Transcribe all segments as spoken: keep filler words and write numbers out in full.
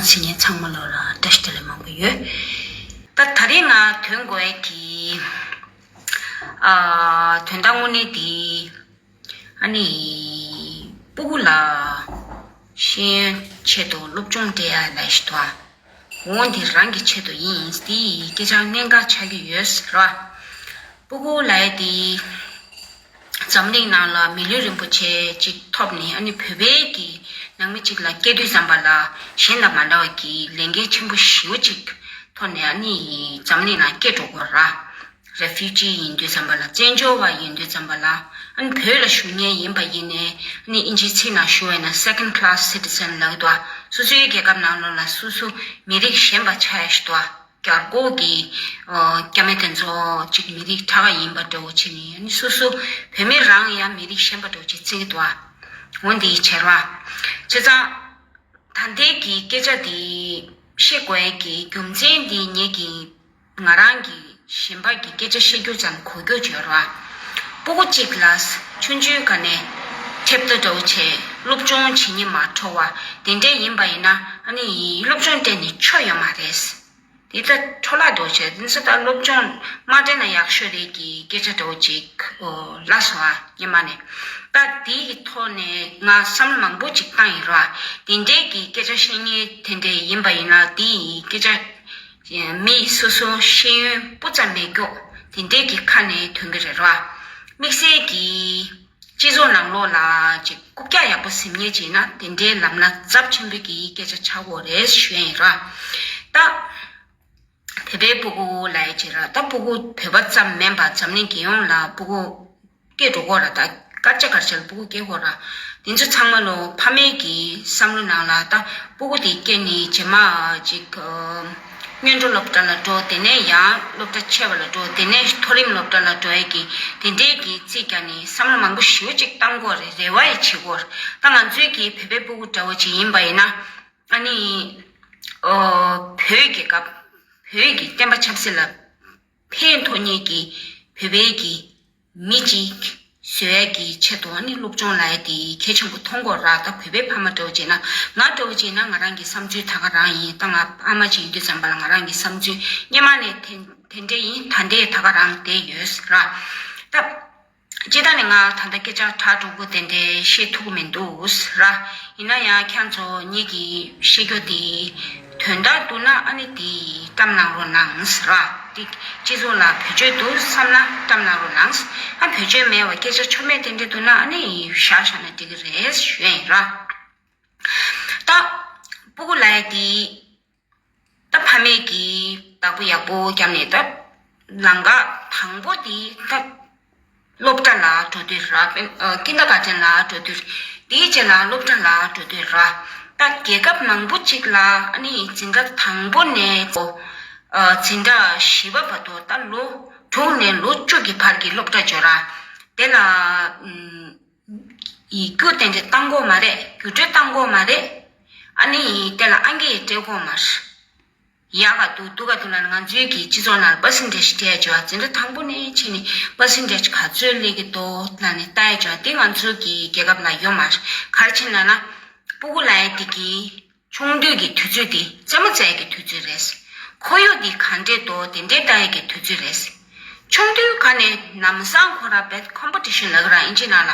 ཚིག་ཉན་ཚང་མ་ལོ་ལ་བཀྲ་ཤིས་བདེ་ལེགས་མང་པོ་ཡོད། ད་ད་རེས་ང་ཐོན་དགོས་ཀྱི་ཨ་དོན་དག་དངོས་གནས་དེ་ཨ་ནི་སྤུ་གུ་ལ་ཤེས་ཡོན་ཆེད་དུ་སློབ་སྦྱོང་སྤྲད་ཡ་ལ་ཞིག་དང་འོ་འདི་རང་གི་ཆེད་དུ་ཡིན། དེ་ཡི་སྐད་ཆ་གནད་འགག་ཆགས་ཀྱི་ཡོད་ར། སྤུ་གུ་ལ་ཡ་དེ་འཛམ་གླིང་ནང་ལ་མི་ལུས་རིན་པོ་ཆེ་གཅིག་ཐོབ་ནས་ཨ་ནི་བོད་པའི་གི་ནང་མི་གཅིག་ལ་སྐྱེས་དུས་ཙམ་པ་ལ་གཞན་དང་མ་འདྲ་བ་གི་ལས་འགན་ཆེན་པོ་ཞེ་པོ་གཅིག་ཐོག་ནས་ཨ་ནི་འཛམ་གླིང་ནང་སྐྱེས་འགྲོ་དགོས་ར། རེ་ཕིའུ་ཇི་ཡིན་དུས་ཙམ་པ་ལ་བཙན་བྱོལ་བ་ཡིན་དུས་ཙམ་པ་ལ་ཨ་ནི་བོད་ལ་བཞུགས་མཁན་ཡིན་པ་ཡིན་ནའི་ཨ་ནི་ཨིན་ཇིའི་ཚིག་ནང་ཞུ་བས་ན་second class citizen་ལབ་ཀྱི་འདུག་ཨ། སོ་སོའི་རྒྱལ་ཁབ་ནང་ལོགས་ལ་སོ་སོ་མི་རིགས་གཞན་པ་ཆགས་ཡ་ཞིག་འདུག་ཨ། རྒྱལ་སྒོ་གི་ཨ་སྐྱ་མི་དེ་ཚོ་གཅིག་མི་རིགས་ཁྲ་ཁ་ཡིན་པ་འདྲ་བོ་བྱས་ནས་ཨ་ནི་སོ་སོ་བོད་མི་རང་ཡང་མི་རིགས་གཞན་པ་འདྲ་བོ་ཅིག་བརྩི་གི་འདུག་ཨ། འོ་འདི་བྱས་ར། བྱས་ཙང་ད་ལྟའི་གི་སྐད་ཆ་འདི་བཤད་དགོས་ཡ་གི་རྒྱུ་མཚན་འདི་ངེད་ཀྱི་ང་རང་གི་གཞན་པ་གི་སྐད་ཆ་བཤད་རྒྱུ་ཙམ་གོ་རྒྱུ་བརྗོད་ར། སྤུ་གུ་གཅིག་ལ་ཆུང་ཆུང་སྒང་ནས་ཁྲེབ་ཏོ་འདྲ་བོ་བྱས་སློབ་སྦྱོང་བྱེད་ཉིན་མ་འཕྲོ་བ་དེ་འདྲས་ཡིན་པ་ཡིན་ན་ཨ་ནི་སློབ་སྦྱོང་སྤྲད་ནས་ཆོ་ཡོད་མ་རེད། དེ་ལྟ་འཕྲོ་བརླག་འགྲོ་བྱས་དེ་ཚོ་ད་སློབ་སྦྱོང་མ་སྤྲད་ན་ཡག་ཤོས་རེད་ཀྱི་སྐད་ཆ་འདྲ་བོ་ཅིག་ཨོ་ལབ་སོང་ཨ་སྔོན་མ་ནས། ད་དེའི་གི་ཐོག་ནས་ང་བསམ་བློ་མང་པོ་ཅིག་བཏང་ཡིན་ར། དེ་འདྲའི་གི་སྐད་ཆ་བཤད་མཁན་དེ་འདྲས་ཡིན་པ་ཡིན་ན་དེའི་སྐད་ཆ་མི་སོ་སོ་ཤེས་ཡོན་སྤུ་ཙམ་མེད་མཁན་དེ་འདྲའི་གི་ཁ་ནས་ཐོན་གི་རེད་ར། དམིགས་བསལ་གྱི་སྤྱི་ཚོགས་ནང་ལོགས་ལ་ཅིག་རྐུབ་བཀྱག་ཡག་པོ་ཟིན་མཁན་ཅིག་ཡིན་ན་དེ་འདྲའི་ལབ་ན་ཚབས་ཆེན་པོའི་གི་སྐད་ཆ་ཆགས་ཀྱི་ཡོད་རེད་ཞུ་ཡ་ཡིན་ར། ད་བོད་པའི་སྤུ་གུ་ལབ་ཡ་ཅིག་ར། ད་སྤུ་གུ་བོད་པ་ཙམ་མིན་པ་འཛམ་གླིང་རྒྱལ་ཡོངས་ལ་སྤུ་གུ་སྐྱེས་འགྲོ་གི་ར། ད་སྐར་ཆ་སྐར་ཆ་ལ་སྤུ་གུ་སྐྱེ་གི་ར། དེ་ཚོ་ཚང་མ་ལོ་ཕ་མའི་གི་བསམ་བློ་ནང་ལ་ད་སྤུ་གུ་དེ་སྐྱེས་ནས་རྗེས་མ་ཅིག་སྔོན་འགྲོ་སློབ་གྲྭ་ལ་འགྲོ། དེ་ནས་ཡང་སློབ་གྲྭ་ཆེ་བ་ལ་འགྲོ། དེ་ནས་མཐོ་རིམ་སློབ་གྲྭ་ལ་འགྲོ་ཡ་གི་དེ་འདྲའི་གི་རྩིས་རྒྱག་ནས་བསམ་བློ་མང་པོ་ཞེ་པོ་ཅིག་བཏང་གི་ཡོད་རེད། རེ་བ་ཡང་བྱེད་ཀྱི་ཡོད་རེད། ད་ང་ཚོའི་གི་བོད་པའི་སྤུ་གུ་འདྲ་བོ་ཅིག་ཡིན་པ་ཡིན་ན་ཨ་ནི་ཨོ་བོད་རྒྱལ་ཁབ་བོད་ཀྱི་བསྟན་པ་ཆབ་སྲིད་ལ་ཕན་ཐོགས་མཁན་གྱི་བོད་པའི་གི་མི་གཅིག་བཟོ་ཡ་གི་ཆེད་དུ་ཨ་ནི་སློབ་སྦྱོང་ལབ་ཡ་དེ་གལ་ཆེན་པོ་མཐོང་གི་ཡོད་ར། ད་བོད་པའི་ཕ་མ་འདྲ་བོ་བྱས་ན་ང་འདྲ་བོ་བྱས་ན་ང་རང་གི་བསམ་ཚུལ་ད་ག་རང་ཡིན། ད་ང་ཨ་མ་ཅིག་ཡིན་དུས་ཙམ་པ་ལ་ང་རང་གི་བསམ་ཚུལ་སྔོན་མ་ནས་དེ་དེ་འདྲས་ཡིན། ད་ལྟའི་ད་ག་རང་བསྡད་ཡོད་ར། ད་སྤྱིར་བཏང་ནས་ང་ད་ལྟ་སྐད་ཆ་དྲག་འགྲོ་གི་དེ་འདྲས་བཤད་ཐུབ་ཀྱི་མི་འདུག་ར། ཡིན་ན་ཡང་ཁྱེད་ཚོ་ངེད་ཀྱི་བཤད་རྒྱུ་དེ་དོན་དག་འདུག་ན་ཨ་ནི་དེ་བཀྲམ་གནང་རོགས་གནང་ར། དེ་སྤྱི་ཚོགས་ལ་བེད་སྤྱོད་འདུག་བསམ་ན་བཀྲམ་གནང་རོགས་གནང་། ཨ་བེད་སྤྱོད་མེད་པ་སྐད་ཆ་ཆོ་མེད་དེ་འདྲས་འདུག་ན་ཨ་ནི་བཞག་བཞག་ན་འགྲིག་གི་རེད་ཞུ་ཡ་ཡིན་ར། ད་སྤུ་གུ་ལབ་ཡ་དེ་ད་ཕ་མས་ཀྱིས་བདག་པོ་ཡག་པོ་བརྒྱབ་ནས་ད་ལམ་ཁ་དང་པོ་དེ་ད་སློབ་གྲྭ་ལ་འགྲོ་དུས་ར། ཨ་ཀིན་ཌར་གྷར་ཌེན་ལ་འགྲོ་དུས། དེའི་རྗེས་ལ་སློབ་གྲྭ་ལ་འགྲོ་དུས་ར། ད་རྒྱལ་ཁབ་མང་པོ་ཅིག་ལ་ཨ་ནི་འཛིན་གྲྭ་དང་པོ་ནས་ཨ་འཛིན་གྲྭ་བཞི་པ་བར་དུ་ད་ལོ་དྲུག་ནས་ལོ་བཅུ་གི་བར་གྱི་སློབ་གྲྭ་བརྗོད་ར། དེ་ལ་ཨམ། ཡིག་རྒྱུགས་དེ་འདྲ་བཏང་གི་ཡོད་མ་རེད། རྒྱུགས་སྤྲོད་བཏང་གི་ཡོད་མ་རེད། ཨ་ནི་དེ་ལ་ཨང་ཀི་ཡང་སྤྲད་གི་ཡོད་མ་རེད། ཡག་ག་འདུག་སྡུག་ག་འདུག་ལབ་ན་ང་ཚོའི་གི་སྤྱི་ཚོགས་ནང་ལ་པར་སེན་ཊེ་ཇི་སྤྲད་ཡ་བྱས་པ། འཛིན་གྲྭ་དང་པོ་ནས་ཕྱིན་ནས་པར་སེན་ཊེ་ཇི་ག་ཚོད་སླེབས་ཀྱི་འདུག་ལབ་ནས་ལྟ་ཡ་བྱས་པ་དེ་ང་ཚོའི་གི་རྒྱལ་ཁབ་ལ་ཡོད་མ་རེད། ག་རེ་བྱས་ནས་ལབ་ན་སྤུ་གུ་ལབ་ཡ་དེ་གི་ཆུང་དུས་ཀྱི་དུས་ཚོད་དེ་རྩེད་མོ་རྩེ་ཡ་གི་དུས་ཚོད་རེད། ཁོར་ཡུག་འདི་ག་འདྲས་འདུག་དེ་འདྲས་ལྟ་ཡ་གི་དུས་ཚོད་རེད། ཆུང་དུས་ག་ནས་ལམ་སང་ཁོ་ར་བེད་ཀོམ་པི་ཊི་ཤན་ལབ་ཀྱི་ར་ཨིན་ཇི་ནང་ལ།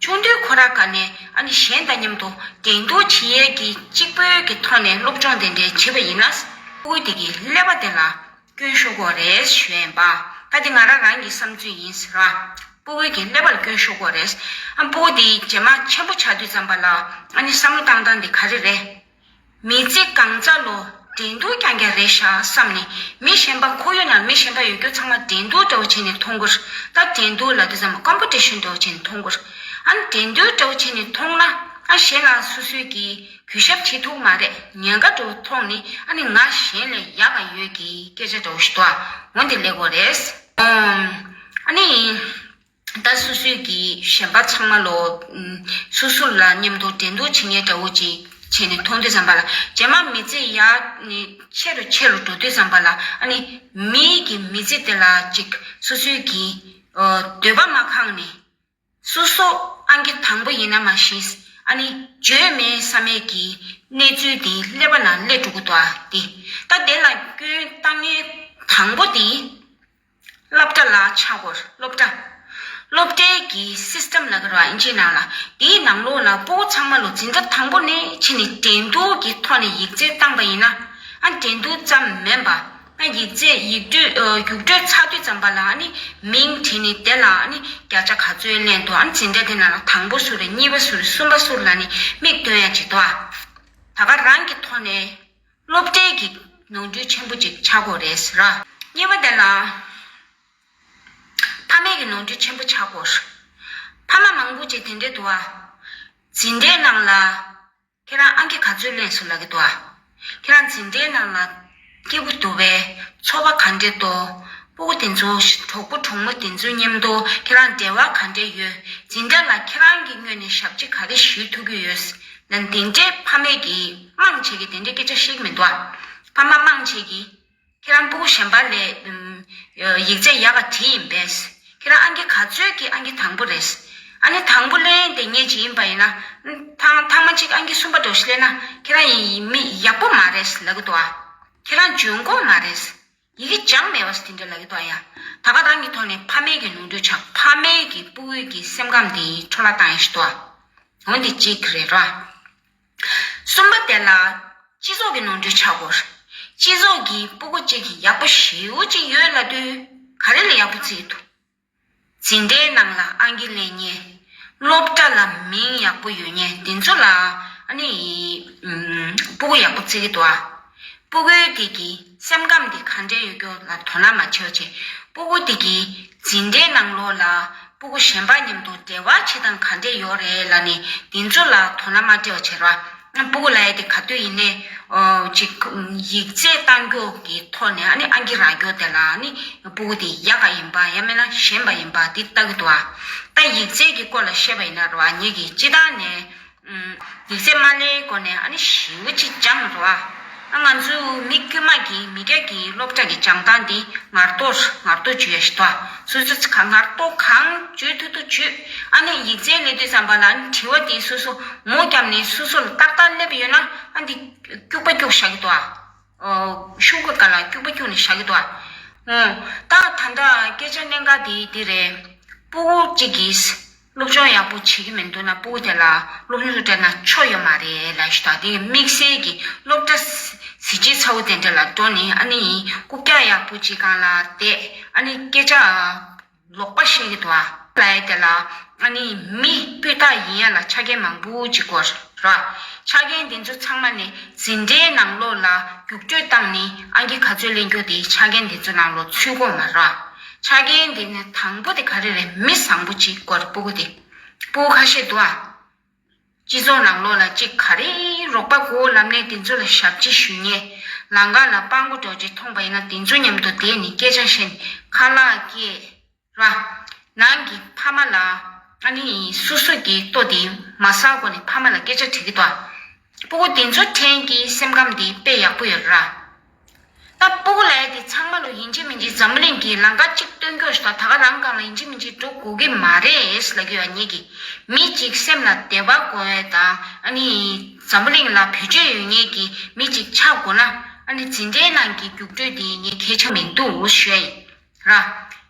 ཆུང་དུས་ཁོ་ར་ག་ནས་ཨ་ནི་གཞན་དང་མཉམ་དུ་འགྲན་བསྡུར་བྱེད་ཡས་ཀྱི་གཅིག་པོའི་གི་ཐོག་ནས་སློབ་སྦྱོང་དེ་འདྲས་བྱེད་པ་ཡིན་ན། སྤུ་གུ་དེ་གི་ཀླད་པ་དེ་ལ་སྐྱོན་ཤོར་གྱི་ཡོད་རེད་ཞུ་ཡ་ཡིན་པ། ད་དེ་ང་རང་རང་གི་བསམ་ཚུལ་ཡིན་ཟེར་བ། སྤུ་གུ་གི་ཀླད་པ་ལ་སྐྱོན་ཤོར་གྱི་ཡོད་རེད། ཨ་སྤུ་གུ་དེ་རྗེས་མ་ཆེན་པོ་ཆགས་དུས་ཙམ་པ་ལ་ཨ་ནི་བསམ་བློ་བཏང་སྟངས་དེ་ག་རེ་རེད། མི་ཚེ་གང་ཚ་ལོ་འགྲན་བསྡུར་རྐྱང་རྐྱང་རེད་ཤག་བསམ་ནས། མི་གཞན་པ་ཁོར་ཡུག་ནང་མི་གཞན་པ་ཡོད་རྒྱུ་ཚང་མ་འགྲན་བསྡུར་འདྲ་བོ་བྱས་ནས་མཐོང་གི་རེད། ད་འགྲན་བསྡུར་ལབ་དུས་ཙམ་པ་ཀོམ་པི་ཊི་ཤན་འདྲ་བོ་བྱས་ནས་མཐོང་གི་རེད། ཨ་ནི་འགྲན་བསྡུར་འདྲ་བོ་བྱས་ནས་མཐོང་ན་ཨ་གཞན་ལ་སོ་སོའི་གི་གུས་ཞབས་བྱེད་ཐུབ་མ་རེད། ཉེན་ཁ་འདྲ་བོ་མཐོང་ནས་ཨ་ནི་ང་གཞན་ལས་ཡག་ག་ཡོད་ཀྱི་སྐད་ཆ་འདྲ་བོ་ཞིག་འདུག་ཨ། འོ་འདི་ལབ་དགོས་རེད། ཨོམ། ཨ་ནི། ད་སོ་སོའི་གི་གཞན་པ་ཚང་མ་ལོ། ཨུམ། སོ་སོ་ལ་མཉམ་དུ་འགྲན་བསྡུར་བྱེད་མཁན་འདྲ་བོ་ཅིག་བྱས་ནས་མཐོང་དུས་ཙམ་པ་ལ་རྗེས་མ་མི་ཚེ་ཡག་ནས་ཆེ་རུ་ཆེ་རུ་འགྲོ་དུས་ཙམ་པ་ལ་ཨ་ནི་མིའི་གི་མི་ཚེ་དེ་ལ་ཅིག་སོ་སོའི་གི་ཨོ་འདོད་པ་མ་ཁེངས་ནས་སོ་སོ་ཨང་ཀི་དང་པོ་ཡིན་ན་མ་ཤེས། ཨ་ནི་བརྗོད་མེད་ས་མེད་ཀྱི་གནས་ཚུལ་དེ་ཀླད་པ་ནང་སླེབས་འགྲོ་གི་འདུག་ཨ། དེ་ད་དེ་ལ་སྐྱོན་བཏང་མཁན་དང་པོ་དེ་སློབ་གྲྭ་ལ་ཆགས་དགོས། སློབ་གྲྭ། སློབ་གྲྭའི་གི་སིས་ཊམ་ལབ་ཀྱི་རེད་པ། ཨིན་ཇིའི་ནང་ལ། དེའི་ནང་ལོགས་ལ་སྤུ་གུ་ཚང་མ་ལ་འཛིན་གྲྭ་དང་པོ་ནས་ཕྱིན་ནས་འགྲན་བསྡུར་གྱི་ཐོག་ནས་ཡིག་ཚད་བཏང་པ་ཡིན་ན། ཨ། འགྲན་བསྡུར་ཙམ་མིན་པ། ཨ། ཡིག་ཚད་ཡིག་སྤྲོད། ཨ། རྒྱུགས་སྤྲོད་ཚར་དུས་ཙམ་པ་ལ་ཨ་ནི་མིང་བྲིས་ནས་དེ་ལ་ཨ་ནི་བརྒྱ་ཆ་ག་ཚོད་ལེན་འདུག་ཨ་ནི་འཛིན་གྲྭ་དེ་ནང་ལ་དང་པོ་སུ་རེད། གཉིས་པ་སུ་རེད། གསུམ་པ་སུ་རེད་ལབ་ནས་མིག་སྟོན་ཡ་ཅིག་འདུག་ཨ། ད་ག་རང་གི་ཐོག་ནས་སློབ་གྲྭའི་གི་ནོར་འཁྲུལ་ཆེན་པོ་ཅིག་ཆགས་ཀྱི་ཡོད་རེད་ཟེར་ར། གཉིས་པ་དེ་ལ། ཕ་མའི་གི་ནོར་འཁྲུལ་ཆེན་པོ་ཆགས་ཀྱི་ཡོད། ཕ་མ་མང་པོ་ཅིག་དེ་འདྲས་འདུག་ཨ། འཛིན་གྲྭའི་ནང་ལ་ཁྱེད་རང་ཨང་ཀི་ག་ཚོད་ལེན་སོང་ལབ་ཀྱི་འདུག་ཨ། ཁྱེད་རང་འཛིན་གྲྭའི་ནང་ལ་སྐྱིད་པོ་འདུག་པས། འཚོ་བ་ག་འདྲས་འདུག་སྤུ་གུ་དེ་ཚོ་གྲོགས་པོ་གྲོགས་མོ་དེ་ཚོའི་མཉམ་དུ་ཁྱེད་རང་འབྲེལ་བ་ག་འདྲས་ཡོད། འཛིན་གྲྭ་ལ་ཁྱེད་རང་གི་ངོས་ནས་ཞབས་ཕྱི་ག་རེ་ཞུ་ཐུབ་ཀྱི་ཡོད། ན་དེ་འདྲས་ཕ་མས་ཀྱིས་མང་ཆེ་གིས་དེ་འདྲས་སྐད་ཆ་བཤད་ཀྱི་མི་འདུག་ཨ། ཕ་མ་མང་ཆེ་གིས། ཁྱེད་རང་སྤུ་གུ་གཞན་པ་ལས། ཨུམ། ཡིག་ཚད་ཡག་ག་བྲིས་ཡིན་པས། ཁྱེད་རང་ཨང་ཀི་ག་ཚོད་ཀྱི་ཨང་ཀི་དང་པོ་རེད། ཨ་ནི་དང་པོ་ལེན་དེ་ངེད་ཀྱི་ཡིན་པ་ཡིན་ན། ཐང་ཐང་མ་གཅིག་ཨང་ཀི་གསུམ་པ་འདྲ་བོ་ཞིག་ལེན་ན་ཁྱེད་རང་ཡིན་མི་ཡག་པོ་མ་རེད་ལབ་ཀྱི་འདུག་ཨ། ཁྱེད་རང་འཇོན་གོ་མ་རེད། ཡི་གེ་སྦྱང་མེད་པ་ཞིག་དེ་འདྲ་ལབ་ཀྱི་འདུག་ཨ། ཡ། ད་ག་རང་གི་ཐོག་ནས་ཕ་མའི་གི་ནོར་འཁྲུལ་ཆགས། ཕ་མའི་གི་སྤུ་གུའི་གི་སེམས་ཁམས་དེ་འཕྲོ་བརླག་བཏང་ཡ་ཞིག་འདུག་ཨ། འོན་ཏེ་གཅིག་རེད་ར། གསུམ་པ་དེ་ལ་སྤྱི་ཚོགས་ཀྱི་ནོར་འཁྲུལ་ཆགས་དགོས། སྤྱི་ཚོགས་ཀྱི་སྤུ་གུ་གཅིག་གིས་ཡག་པོ་ཞེ་པོ་ཅིག་ཡོད་ལབ་དུས་ག་རེ་ལ་ཡག་པོ་བརྩི་གི་འདུག་འཛིན་གྲྭའི་ནང་ལ་ཨང་ཀི་ལེན་མཁན། སློབ་གྲྭ་ལ་མིང་ཡག་པོ་ཡོད་མཁན་དེ་ཚོ་ལ་ཨ་ནི། ཨུམ། སྤུ་གུ་ཡག་པོ་བརྩི་གི་འདུག་ཨ། སྤུ་གུའི་དེ་གི་སེམས་ཁམས་དེ་ག་འདྲས་ཡོད་རྒྱུ་ལ་དོ་སྣང་མ་བྱེད་པ་བྱས། སྤུ་གུ་དེ་གི་འཛིན་གྲྭའི་ནང་ལོགས་ལ་སྤུ་གུ་གཞན་པ་མཉམ་དུ་འབྲེལ་བ་བྱེད་སྟངས་ག་འདྲས་ཡོད་རེད་ལབ་ནས་དེ་ཚོ་ལ་དོ་སྣང་མ་སྤྲད་པ་བྱེད་ར། སྤུ་གུ་ལབ་ཡ་དེ་ག་དུས་ཡིན་ནའི། ཨོ། ཅིག་ཡིག་ཚད་བཏང་རྒྱུ་གི་ཐོག་ནས་ཨ་ནི་ཨང་ཀི་རག་རྒྱུ་དེ་ལ་ཨ་ནི་སྤུ་གུ་དེ་ཡག་ག་ཡིན་པ་ཡང་མིན་ན་ཞན་པ་ཡིན་པ་དེ་ལྟ་གི་འདུག་ཨ། ད་ཡིག་ཚད་ཀྱི་སྐོར་ལ་བཤད་པ་ཡིན་ན་ར་བ། ངེད་ཀྱིས་སྤྱིར་བཏང་ནས། ཨུམ། ཡིག་ཚད་མ་ལེན་སྒོ་ནས་ཨ་ནི་ཞེ་པོ་ཅིག་སྦྱངས་རེད་བ། ཨ། ང་ཚོའི་མི་དཀྱུས་མ་གི་མི་སྐྱ་གི་སློབ་གྲྭ་གི་སྦྱང་སྟངས་འདི་ངར་གཏོར་ངར་གཏོར་བྱེད་ཡ་ཞིག་འདུག་ཨ། སོ་སོ་ཚོ་ག་ངར་གཏོར་གང་བྱེད་ཐུབ་ཐུབ་བྱེད། ཨ་ནི་ཡིག་ཚད་ལེན་དུས་ཙམ་པ་ལ་ཨ་ནི་དྲི་བ་དེ་སོ་སོ་མོ་བརྒྱབ་ནས་སོ་སོ་ལ་ཏག་ཏག་སླེབས་ཡོད་ན་ཨ་འདི་སྐྱུག་པ་སྐྱུག་བཞག་གི་འདུག་ཨ། ཨོ། ཤོག་གུ་སྒང་ལ་སྐྱུག་པ་སྐྱུག་ནས་བཞག་གི་འདུག་ཨ། ཨོ། ད་ད་ལྟ་སྐད་ཆ་གླེང་ག་དེ་འདི་རེད། སྤུ་གུ་གཅིག་གིས་སློབ་སྦྱོང་ཡག་པོ་བྱེད་ཀྱི་མི་འདུག་ན་སྤུ་གུ་དེ་ལ་སློབ་སྦྱོང་སྤྲད་ན་ཆོ་ཡོད་མ་རེད་ལབ་ཞུ་དང་། དེ་དམིགས་བསལ་གྱི་སློབ་གྲྭ་གཟི་བརྗིད་ཚ་བོ་དེ་འདྲ་ལ་འགྲོ་ནས་ཨ་ནི་རྐུབ་བཀྱག་ཡག་པོ་གཅིག་སྒང་ལ་བསྡད། ཨ་ནི་སྐད་ཆ་ལོག་པ་བཤད་ཀྱི་འདུག་ཨ། ལབ་ཡ་དེ་ལ་ཨ་ནི་མི་སྤུས་དག་ཡིན་ཡ་ལ་ཆ་རྐྱེན་མང་པོ་ཅིག་དགོས་ར། ཆ་རྐྱེན་དེ་ཚོ་ཚང་མ་ནི་འཛིན་གྲྭའི་ནང་ལོགས་ལ་རྒྱུགས་སྤྲོད་བཏང་ནས་ཨང་ཀི་ག་ཚོད་ལེན་རྒྱུ་དེ་ཆ་རྐྱེན་དེ་ཚོ་ནང་ལོགས་ཚུད་དགོས་མ་ར། ཆ་རྐྱེན་དེ་ནི་དང་པོ་དེ་ག་རེ་རེད། མི་བཟང་པོ་ཅིག་དགོས་རེད། སྤུ་གུ་དེ། སྤུ་གུ་ཁ་ཤས་འདུག་ཨ། སྤྱི་ཚོགས་ནང་ལོགས་ལ་ཅིག་ག་རེ་རོགས་པ་དགོས་ལབ་ནས་དེ་ཚོ་ལ་ཞབས་ཕྱི་ཞུ་མཁན། ལམ་ཁ་ལ་སྤྲང་པོ་འདྲ་ཅིག་མཐོང་པ་ཡིན་ན་དེ་ཚོ་མཉམ་དུ་བསྡད་ནས་སྐད་ཆ་བཤད་ནས་ཁ་ལག་སྐྱེལ་ར། ནང་གི་ཕ་མ་ལ་ཨ་ནི་སོ་སོ་གི་ལྟོ་དེ་མ་ཟ་གོང་ནས་ཕ་མ་ལ་སྐད་ཆ་དྲི་གི་འདུག་ཨ། སྤུ་གུ་དེ་ཚོ་ཕྲན་གྱི་སེམས་ཁམས་དེ་དཔེ་ཡག་པོ་ཡོད་ར། ད་སྤུ་གུ་ལབ་ཡ་དེ་ཚང་མ་ལོ་ཡིན་གཅིག་མིན་གཅིག་འཛམ་བུ་གླིང་གི་ལམ་ཁ་གཅིག་སྟོན་རྒྱུ་ཞིག་དང་། ད་ག་རང་སྒང་ལ་ཡིན་གཅིག་མིན་གཅིག་འགྲོ་དགོས་ཀྱི་མ་རེད་ལབ་ཀྱི་ཡོད། ངེད་ཀྱིས་མི་གཅིག་སེམས་ལ་བདེ་བ་དགོས་ཡ་དང་ཨ་ནི་འཛམ་བུ་གླིང་ལ་བེད་སྤྱོད་ཡོད་མཁན་གྱི་མི་གཅིག་ཆགས་དགོས་ན་ཨ་ནི་འཛིན་གྲྭའི་ནང་གི་རྒྱུགས་སྤྲོད་དེ་ངས་གལ་ཆེན་མི་འདུག་ཞུ་ཡ་ཡིན་ར།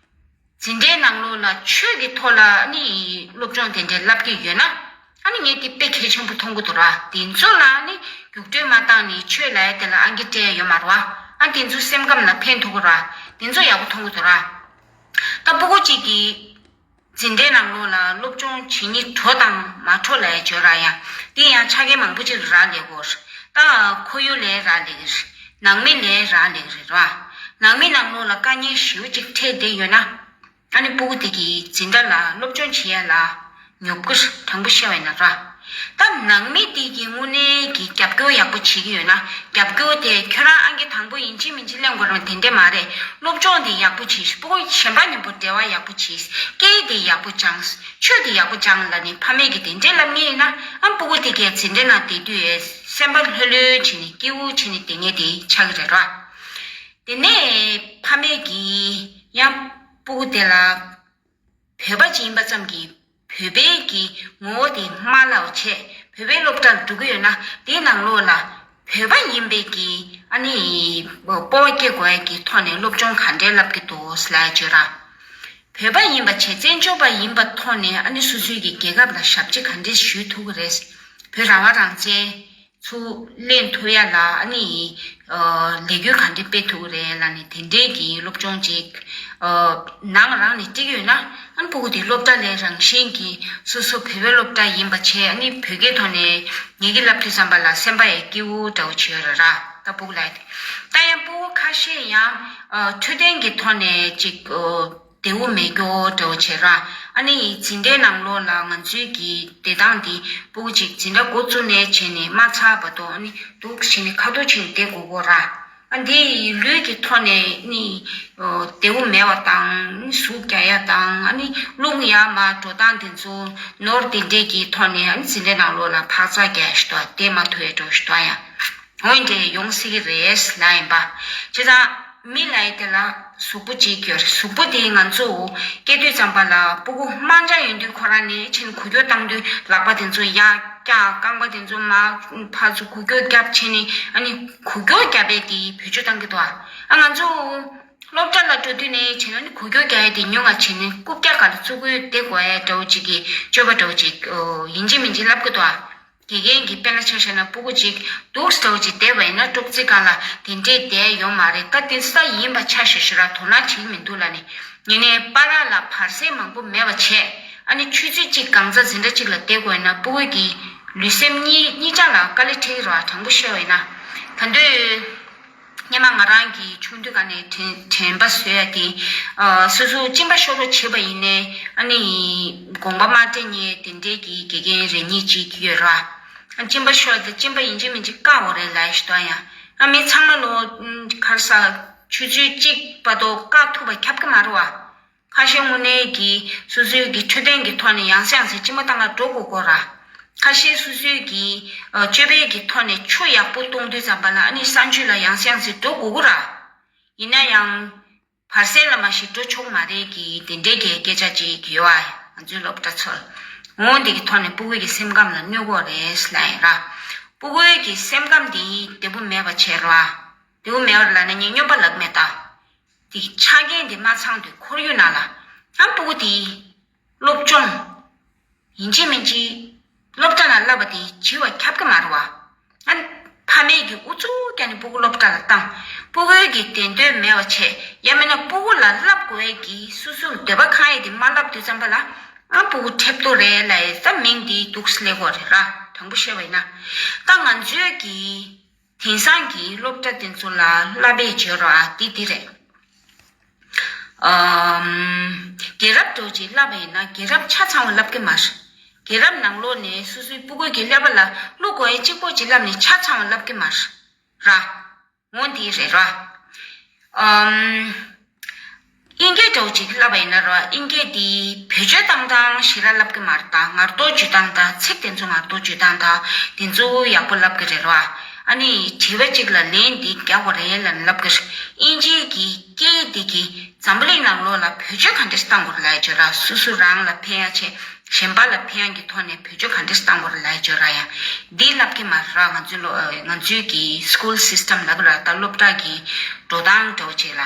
འཛིན་གྲྭའི་ནང་ལོགས་ལ་ཆོས་ཀྱི་ཐོག་ལ་ཨ་ནི་སློབ་སྦྱོང་དེ་འདྲའི་བསླབ་ཀྱི་ཡོད་ན་ཨ་ནི་ངས་དེ་དཔེ་གལ་ཆེན་པོ་མཐོང་གི་འདུག་ར། དེ་ཚོ་ལ་ཨ་ནི་རྒྱུགས་སྤྲོད་མ་བཏང་ནས་ཆོས་ལབ་ཡ་དེ་ལ་ཨང་ཀི་སྤྲད་ཡ་ཡོད་མ་རེད་བ། ཨ་དེ་ཚོ་སེམས་ཁམས་ལ་ཕན་ཐོགས་ཀྱི་ར། དེ་ཚོ་ཡག་པོ་མཐོང་གི་འདུག་ར། ད་སྤུ་གུ་གཅིག་གིས་འཛིན་གྲྭའི་ནང་ལོགས་ལ་སློབ་སྦྱོང་བྱེད་སྙིང་བྲོ་དང་མ་བྲོ་ལབ་ཡ་བརྗོད་ར། ཡང་དེ་ཡང་ཆ་རྐྱེན་མང་པོ་ཅིག་རག་ལས་དགོས། ད་ཁོར་ཡུག་ལས་རག་ལས་ཀྱི་རེད། ནང་མི་ལས་རག་ལས་ཀྱི་རེད་ར། ནང་མི་ནང་ལོགས་ལ་དཀའ་ངལ་ཞེ་པོ་ཅིག་འཕྲད་བསྡད་ཡོད་ན། ཨ་ནི་སྤུ་གུ་དེ་གིས་འཛིན་གྲྭ་ལ་སློབ་སྦྱོང་བྱེད་ཡ་ལ་ཉོབ་ཀྱི་རེད། དྲང་པོ་བཤད་པ་ཡིན་ན་ར། ད་ནང་མི་དེ་གིས་དངོས་གནས་ཀྱི་རྒྱབ་སྐྱོར་ཡག་པོ་བྱེད་ཀྱི་ཡོད་ན། རྒྱབ་སྐྱོར་དེ་ཁྱོད་རང་ཨང་ཀི་དང་པོ་ཡིན་གཅིག་མིན་གཅིག་ལེན་དགོས་རེད་པ། དེ་འདྲས་མ་རེད། སློབ་སྦྱོང་དེ་ཡག་པོ་བྱེད། སྤུ་གུ་གཞན་པ་མཉམ་པོ་འབྲེལ་བ་ཡག་པོ་བྱེད། སྐད་དེ་ཡག་པོ་སྦྱངས། ཆོས་དེ་ཡག་པོ་སྦྱངས་ལབ་ནས་ཕ་མས་ཀྱིས་དེ་འདྲས་ལབ་མཁན་ཡིན་ན། ཨ་སྤུ་གུ་དེ་གས་འཛིན་གྲྭ་ནང་བསྡད་དུས་སེམས་པ་ལྷོད་ལྷོད་བྱས་ནས་སྐྱིད་པོ་བྱས་ནས་བསྡད་མཁན་དེ་ཆགས་ཀྱི་རེད་ར། དེ་ནས་ཕ་མས་ཀྱིས་ཡང་སྤུ་གུ་དེ་ལ་བོད་པ་ཅིག་ཡིན་པ་ཙམ་གྱིས་བོད་པའི་གི་ངོ་བོ་དེ་མ་བརླག་པ་བྱས། བོད་པའི་སློབ་གྲྭར་འགྲོ་གི་ཡོད་ན་དེའི་ནང་ལོགས་ལ་བོད་པ་ཡིན་པའི་གི་ཨ་ནི་སྤོབས་པ་སྐྱེ་དགོས་ཡ་གི་ཐོག་ནས་སློབ་སྦྱོང་ག་འདྲས་བསླབ་ཀྱི་འདུག་ལབ་ཡ་བརྗོད་ར། བོད་པ་ཡིན་པ་བྱས་བཙན་བྱོལ་པ་ཡིན་པ་ཐོག་ནས་ཨ་ནི་སོ་སོའི་གི་རྒྱལ་ཁབ་ལ་ཞབས་ཕྱི་ག་འདྲས་ཞུ་ཐུབ་ཀྱི་རེད། བོད་རང་དབང་རང་བཙན་ཚུར་ལེན་ཐུབ་ཡ་ལ་ཨ་ནི་ལས་འགུལ་ག་འདྲས་སྤེལ་ཐུབ་ཀྱི་རེད་ལབ་ནས་དེ་འདྲས་ཀྱི་སློབ་སྦྱོང་ཅིག་ནང་རང་ནས་སྤྲད་ཀྱི་ཡོད་ན་ཨ་ནི་སྤུ་གུ་དེ་སློབ་གྲྭ་ལས་རང་བཞིན་གྱིས་སོ་སོ་བོད་པའི་སློབ་གྲྭ་ཡིན་པ་བྱས་ཨ་ནི་བོད་སྐད་ཐོག་ནས་ངེད་ཀྱི་བསླབ་དུས་ཙམ་པ་ལ་སེམས་པ་ཡང་སྐྱིད་པོ་འདྲ་བོ་བྱས་ཡོད་རེད་ར། ད་སྤུ་གུ་ལ་ད་ཡང་སྤུ་གུ་ཁ་ཤས་ཡང་འཕྲོད་བསྟེན་གྱི་ཐོག་ནས་ཅིག་བདེ་བོ་མེད་རྒྱུ་འདྲ་བོ་བྱས་ར། ཨ་ནི་འཛིན་གྲྭའི་ནང་ལོགས་ལ་ང་ཚོའི་གི་བདེ་ཐང་འདི་སྤུ་གུ་ཅིག་འཛིན་གྲྭ་འགོ་བཙུགས་ནས་བྱས་ནས་མ་ཚར་བར་དུ་ཨ་ནི་འདུག་བྱས་ནས་ཁ་ཐུག་བྱས་ནས་བསྡད་དགོས་ཀྱི་ར། ཨ་འདི་ཡི་ལུས་ཀྱི་ཐོག་ནས་ནི་བདེ་བོ་མེད་པ་དང་ནི་ཟུག་རྒྱག་ཡ་དང་ཨ་ནི་རླུང་ཡར་མར་འགྲོ་སྟངས་དེ་ཚོ་ནོར་དེ་འདྲས་ཀྱི་ཐོག་ནས་ཨ་ནི་འཛིན་གྲྭའི་ནང་ལོགས་ལ་འཕག་འཚག་རྒྱག་ཡ་ཞིག་འདུག་བསྡད་མ་ཐུབ་ཡ་འདྲ་བོ་ཞིག་འདུག་ཡ། འོ་འདྲས་ཡོང་སྲིད་ཀྱི་རེད་ལབ་ཡིན་པ། བྱས་ཙང་མི་ལབ་ཡ་དེ་ལ་གཟུགས་པོ་གཅིག་ཡོད་རེད། གཟུགས་པོ་དེ་ང་ཚོ་སྐྱེ་དུས་ཙམ་པ་ལ་སྤུ་གུ་དམར་འབྱར་ཡོང་དུས་ཁོ་རང་ནས་ཕྱིན་འགུལ་སྐྱོད་བཏང་དུས་ལག་པ་དེ་ཚོ་ཡར་བཀྱག་རྐང་པ་དེ་ཚོ་མར་ཕར་ཚུར་འགུལ་སྐྱོད་བརྒྱབ་བྱས་ནས་ཨ་ནི་འགུལ་སྐྱོད་བརྒྱབ་པའི་དེ་བེད་སྤྱོད་བཏང་གི་འདུག་ཨ་ང་ཚོ་སློབ་གྲྭ་ལ་འགྲོ་དུས་ནས་བྱས་ན་ནི་འགུལ་སྐྱོད་རྒྱག་ཡ་དེ་ཉུང་བ་བྱས་ནས་རྐུབ་བཀྱག་སྒང་ལ་བཙུགས་དགོས་བསྡད་དགོས་ཡ་འདྲ་བོ་ཅིག་གི་སྤྱོད་པ་འདྲ་བོ་ཅིག་ཡིན་གཅིག་མིན་གཅིག་ལབ་གི་འདུག་དགེ་རྒན་གྱིས་དཔེར་ན་ཆ་བཞག་ན་སྤུ་གུ་གཅིག་འདུག་སེ་འདྲ་བོ་ཅིག་བསྡད་པ་ཡིན་ན་སྤྲོ་སྐྱིད་སྒང་ལ་དེ་འདྲས་བསྡད་ཡོད་མ་རེད། ད་དེ་ས་ཡིན་པ་ཆ་བཞག་ཞོར་ར་དོ་སྣང་བྱེད་ཀྱི་མི་འདུག་ལབ་ནས་ཡིན་ནའི་པཱ་ལགས་ལ་བར་སེང་མང་པོ་མེད་པ་བྱས་ཨ་ནི་ཆུ་ཚོད་གཅིག་གང་ཙམ་འཛིན་གྲྭ་གཅིག་ལ་བསྡད་དགོས་ཡིན་ན་སྤུ་གུ་གི་ལུས་སེམས་གཉིས་གཉིས་ཆ་ལ་དཀའ་ལས་འཕྲད་ཀྱི་རེད་བ། དྲང་པོ་བཤད་པ་ཡིན་ན་ད་དུང་སྔོན་མ་ང་རང་གི་ཆུང་དུས་སྒང་ནས་དྲན་དྲན་པ་བཟོ་ཡ་དེ། ཨ་སོ་སོ་གཅིན་པ་ཤོར་རོགས་བྱེད་པ་ཡིན་ནའི་ཨ་ནི་དགོངས་པ་མ་དྲན་མཁན་དེ་འདྲའི་གི་དགེ་རྒན་རེ་གཉིས་ཅིག་ཡོད་ར། ཨ་གཅིན་པ་ཤོར་དེ་གཅིན་པ་ཡིན་གཅིག་མིན་གཅིག་བཀག་དགོས་རེད་ལབ་ཞིག་འདུག་ཡ། ཨ་མི་ཚང་མ་ལོ་ཁ་སང་ཆུ་ཚོད་གཅིག་བར་དུ་བཀག་ཐུབ་པ་ཁྱབ་ཀྱི་མ་རེད་བ། ཁ་ཤས་དངོས་གནས་ཀྱི་སོ་སོའི་གི་འཕྲོད་བསྟེན་གྱི་ཐོག་ནས་ཡང་སེ་ཡང་སེ་གཅིན་པ་བཏང་ག་འགྲོ་དགོས་ཀྱི་ར། ཁ་ཤས་སོ་སོའི་གི་ཨ་སྤྱོད་པའི་གི་ཐོག་ནས་ཆུ་ཡག་པོ་བཏུང་དུས་ཙམ་པ་ལ་ཨ་ནི་གསང་སྤྱོད་ལ་ཡང་སེ་ཡང་སེ་འགྲོ་དགོས་ཀྱི་ར། ཡིན་ན་ཡང་བར་སེང་ལ་མ་གཞི་འགྲོ་ཆོག་མ་རེད་གི་དེ་འདྲའི་གི་སྐད་ཆ་ཅིག་ཡོད་ཨ། ང་ཚོའི་སློབ་གྲྭ་ཚོར། འོ་འདི་གི་ཐོག་ནས་སྤུ་གུ་གི་སེམས་ཁམས་ལ་གནོད་གི་རེད་ལབ་ཡིན་ར། སྤུ་གུའི་གི་སེམས་ཁམས་འདི་བདེ་པོ་མེད་པ་བྱས་ར། བདེ་པོ་མེད་པ་ལབ་ན་ངས་སྨྱོན་པ་ལབ་མེད་ད། དེ་ཆ་རྐྱེན་དེ་མ་ཚང་དུས་ཁོར་ཡུག་ནང་ལ་ཨ་སྤུ་གུ་དེ་སློབ་སྦྱོང་ཡིན་གཅིག་མིན་གཅིག་སློབ་གྲྭ་ནང་བསླབ་པ་དེ་བྱེད་པ་ཁྱབ་ཀྱི་མ་རེད་བ། ཨ་ཕ་མས་ཀྱི་ཨུ་ཚུགས་བརྒྱབ་ནས་སྤུ་གུ་སློབ་གྲྭ་ལ་བཏང་། སྤུ་གུའི་གི་བདེན་དོན་མེད་པ་བྱས་ཡང་མིན་ན་སྤུ་གུ་ལ་བསླབ་དགོས་ཀྱི་སོ་སོའི་འདོད་པ་ཁེངས་ཡས་དེ་མ་བསླབ་དུས་ཙམ་པ་ལ་ཨ་སྤུ་གུ་ཁྲེལ་ཏོ་རེད་ལབ་ཡས་ད་མིང་དེ་འདུག་སེ་ལབ་དགོས་རེད་ར། དྲང་པོ་བཤད་པ་ཡིན་ན་ད་ང་ཚོའི་གི་དེང་སང་གི་སློབ་གྲྭ་དེ་ཚོ་ལ་བསླབ་པའི་བརྗོད་རོགས་ཨ་འདི་འདི་རེད། ཨམ། རྒྱལ་རབས་འདྲ་བོ་ཅིག་བསླབ་པ་ཡིན་ན་རྒྱལ་རབས་ཆ་ཚང་བ་བསླབ་ཀྱི་མ་རེད། རྒྱལ་རབས་ནང་ལོགས་ནས་སོ་སོའི་སྤུ་གུ་གི་ཀླད་པ་ལ་བླུག་དགོས་ཡ་གཅིག་པོ་ཅིག་བསླབ་ནས་ཆ་ཚང་བ་བསླབ་ཀྱི་མ་རེད། ར། འོ་འདི་རེད་ར། ཨམ། དབྱིན་སྐད་འདྲ་བོ་ཅིག་བསླབ་པ་ཡིན་ན་ར་དབྱིན་སྐད་འདི་བེད་སྤྱོད་བཏང་སྟངས་ཞེ་དྲག་བསླབ་ཀྱི་མ་རེད་ད། ངར་གཏོར་བརྗོད་སྟངས་དང་ཚིག་དེ་ཚོ་ངར་གཏོར་བརྗོད་སྟངས་དང་དེ་ཚོ་ཡག་པོ་བསླབ་ཀྱི་རེད་ར། ཨ་ནི་དྲི་བ་གཅིག་ལ་ལན་འདི་རྒྱག་དགོས་རེད་ལབ་ནས་བསླབ་ཀྱི་རེད། དབྱིན་ཇིའི་གི་སྐད་འདི་གི་འཛམ་བུ་གླིང་ནང་ལོགས་ལ་བེད་སྤྱོད་ག་འདྲས་བཏང་དགོས་རེད་ལབ་ཡ་བརྗོད་ར། སོ་སོ་རང་ལ་ཕན་ཡ་ཆེད་གཞན་པ་ལ་ཕན་ཡ་གི་ཐོག་ནས་བེད་སྤྱོད་ག་འདྲས་བཏང་དགོས་རེད་ལབ་ཡ་བརྗོད་ར། ཡང་འདི་བསླབ་ཀྱི་མ་རེད་ར། ང་ཚོའི་ལོ་ང་ཚོའི་གི་སི་ཀུལ་སིས་ཊམ་ལབ་ཀྱི་ར་ད་སློབ་གྲྭ་གི་འགྲོ་སྟངས་འདྲ་བོ་ཅིག་ལ།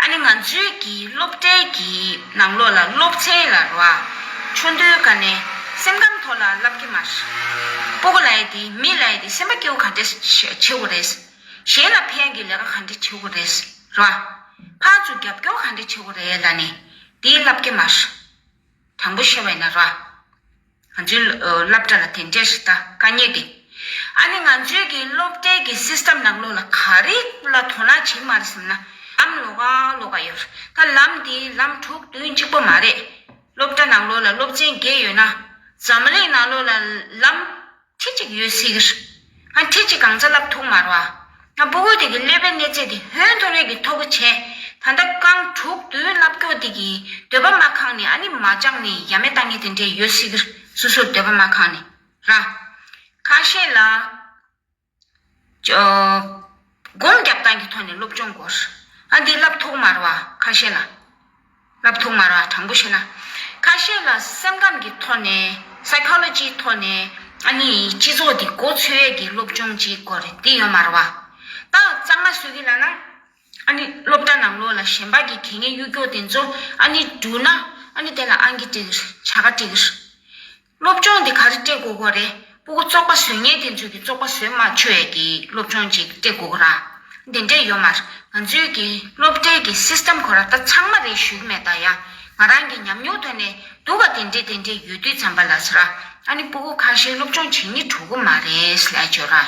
ཨ་ནི་ང་ཚོའི་གི་སློབ་གྲྭའི་གི་ནང་ལོགས་ལ་སློབ་ཚན་ལ་ར་ཆུང་དུས་ཀ་ནས་སེམས་ཁམས་ཐོག་ལ་བསླབ་ཀྱི་མ་རེད། སྤུ་གུ་ལབ་ཡ་དེ་མི་ལབ་ཡ་དེ་སེམས་པ་སྐྱིད་པོ་ག་འདྲས་བྱེད་དགོས་རེད། གཞན་ལ་ཕན་གྱི་ལས་ཀ་ག་འདྲས་བྱེད་དགོས་རེད། ར། ཕར་ཚུར་རྒྱབ་སྐྱོར་ག་འདྲས་བྱེད་དགོས་རེད་ལབ་ནས་དེ་བསླབ་ཀྱི་མ་རེད། དྲང་པོ་བཤད་པ་ཡིན་ན་ར། ང་ཚོའི་ཨ་སློབ་གྲྭ་ལ་དེ་འདྲས་ཞིག་ད་དཀའ་ངལ་དེ། ཨ་ནི་ང་ཚོའི་གི་སློབ་གྲྭའི་གི་སིས་ཊམ་ནང་ལོགས་ལ་ག་རེ་ལ་དོ་སྣང་བྱེད་མ་རེད་བསམ་ན་ལམ་ལོགས་ཀ་ལོགས་ཀ་ཡོད་རེད། ད་ལམ་དེ་ལམ་དྲུག་བདུན་གཅིག་པོ་མ་རེད། སློབ་གྲྭ་ནང་ལོགས་ལ་སློབ་ཚན་བརྒྱད་ཡོད་ན་འཛམ་གླིང་ནང་ལོགས་ལ་ལམ་ཁྲི་གཅིག་ཡོད་སྲིད་ཀྱི་རེད། ང་ཁྲི་གཅིག་གང་ཚ་ལབ་ཐུབ་མ་རེད་བ། ང་སྤུ་གུ་དེ་གི་ཀླད་པའི་གནས་ཚད་དེ་ཧོན་ཐོར་རེ་གི་མཐོ་པོ་བྱས། ད་ལྟ་རྐང་དྲུག་བདུན་ལབ་སྐྱོ་དེ་གི་འདོད་པ་མ་ཁེངས་ནས་ཨ་ནི་མ་སྦྱངས་ནས་ཡ་མེད་བཏང་མཁན་དེ་འདྲས་ཡོད་སྲིད་ཀྱི་རེད། སོ་སོར་འདོད་པ་མ་ཁེངས་ནས་ར། ཁ་ཤས་ལ། ཅོ། སྒོམ་རྒྱབ་སྟངས་ཀྱི་ཐོག་ནས་སློབ་སྦྱོང་དགོས། ཨ་འདི་ལབ་ཐུབ་མ་རེད་བ་ཁ་ཤས་ལ། ལབ་ཐུབ་མ་རེད་བ་དྲང་པོ་བཤད་ན། ཁ་ཤས་ལ་སེམས་ཁམས་ཀྱི་ཐོག་ནས་སའི་ཁོ་ལོ་ཇིའི་ཐོག་ནས་ ཨ་ནི་སྤྱི་ཚོགས་འདི་མགོ་ཚོས་ཡས་ཀྱི་སློབ་སྦྱོང་ཅིག་དགོས་རེད། འདི་ཡོད་མ་རེད་བ། ད་གཙང་མ་བཟོ་གི་ལབ་ན། ཨ་ནི་སློབ་གྲྭ་ནང་ལོགས་ལ་གཞན་པ་གི་གད་སྙིགས་གཡུག་རྒྱུ་དེ་ཚོ་ཨ་ནི་བསྒྲུགས་ན། ཨ་ནི་དེ་ལ་ཨང་ཀི་སྤྲད་ཀྱི་རེད། བྱ་དགའ་སྤྲད་ཀྱི་རེད། སློབ་སྦྱོང་འདི་ག་རེ་སྤྲད་དགོས་ཀྱི་རེད། སྤུ་གུ་བཙོག་པ་བཟོ་མཁན་དེ་ཚོས་ཀྱི་བཙོག་པ་བཟོས་མ་ཆོག་ཡས་ཀྱི་སློབ་སྦྱོང་ཅིག་སྤྲད་དགོས་ཀྱི་ར། འདི་འདྲས་ཡོད་མ་རེད། ང་ཚོའི་གི་སློབ་གྲྭའི་གི་སིས་ཊམ་ཁོ་ར་ད་ཚང་མ་རེད་ཞུ་གི་མེད། ད་ཡ་ང་རང་གི་ཉམས་མྱོང་ཐོག་ནས་སྡུག་ག་དེ་འདྲས་དེ་འདྲས་ཡོད་དུས་ཙམ་པ་ལ་ཟེར་ར། ཨ་ནི་སྤུ་གུ་ཁ་ཤས་སློབ་སྦྱོང་བྱེད་སྙིང་བྲོ་གི་མ་རེད་ལབ་ཡ་ཅིག་ཡོད་ར།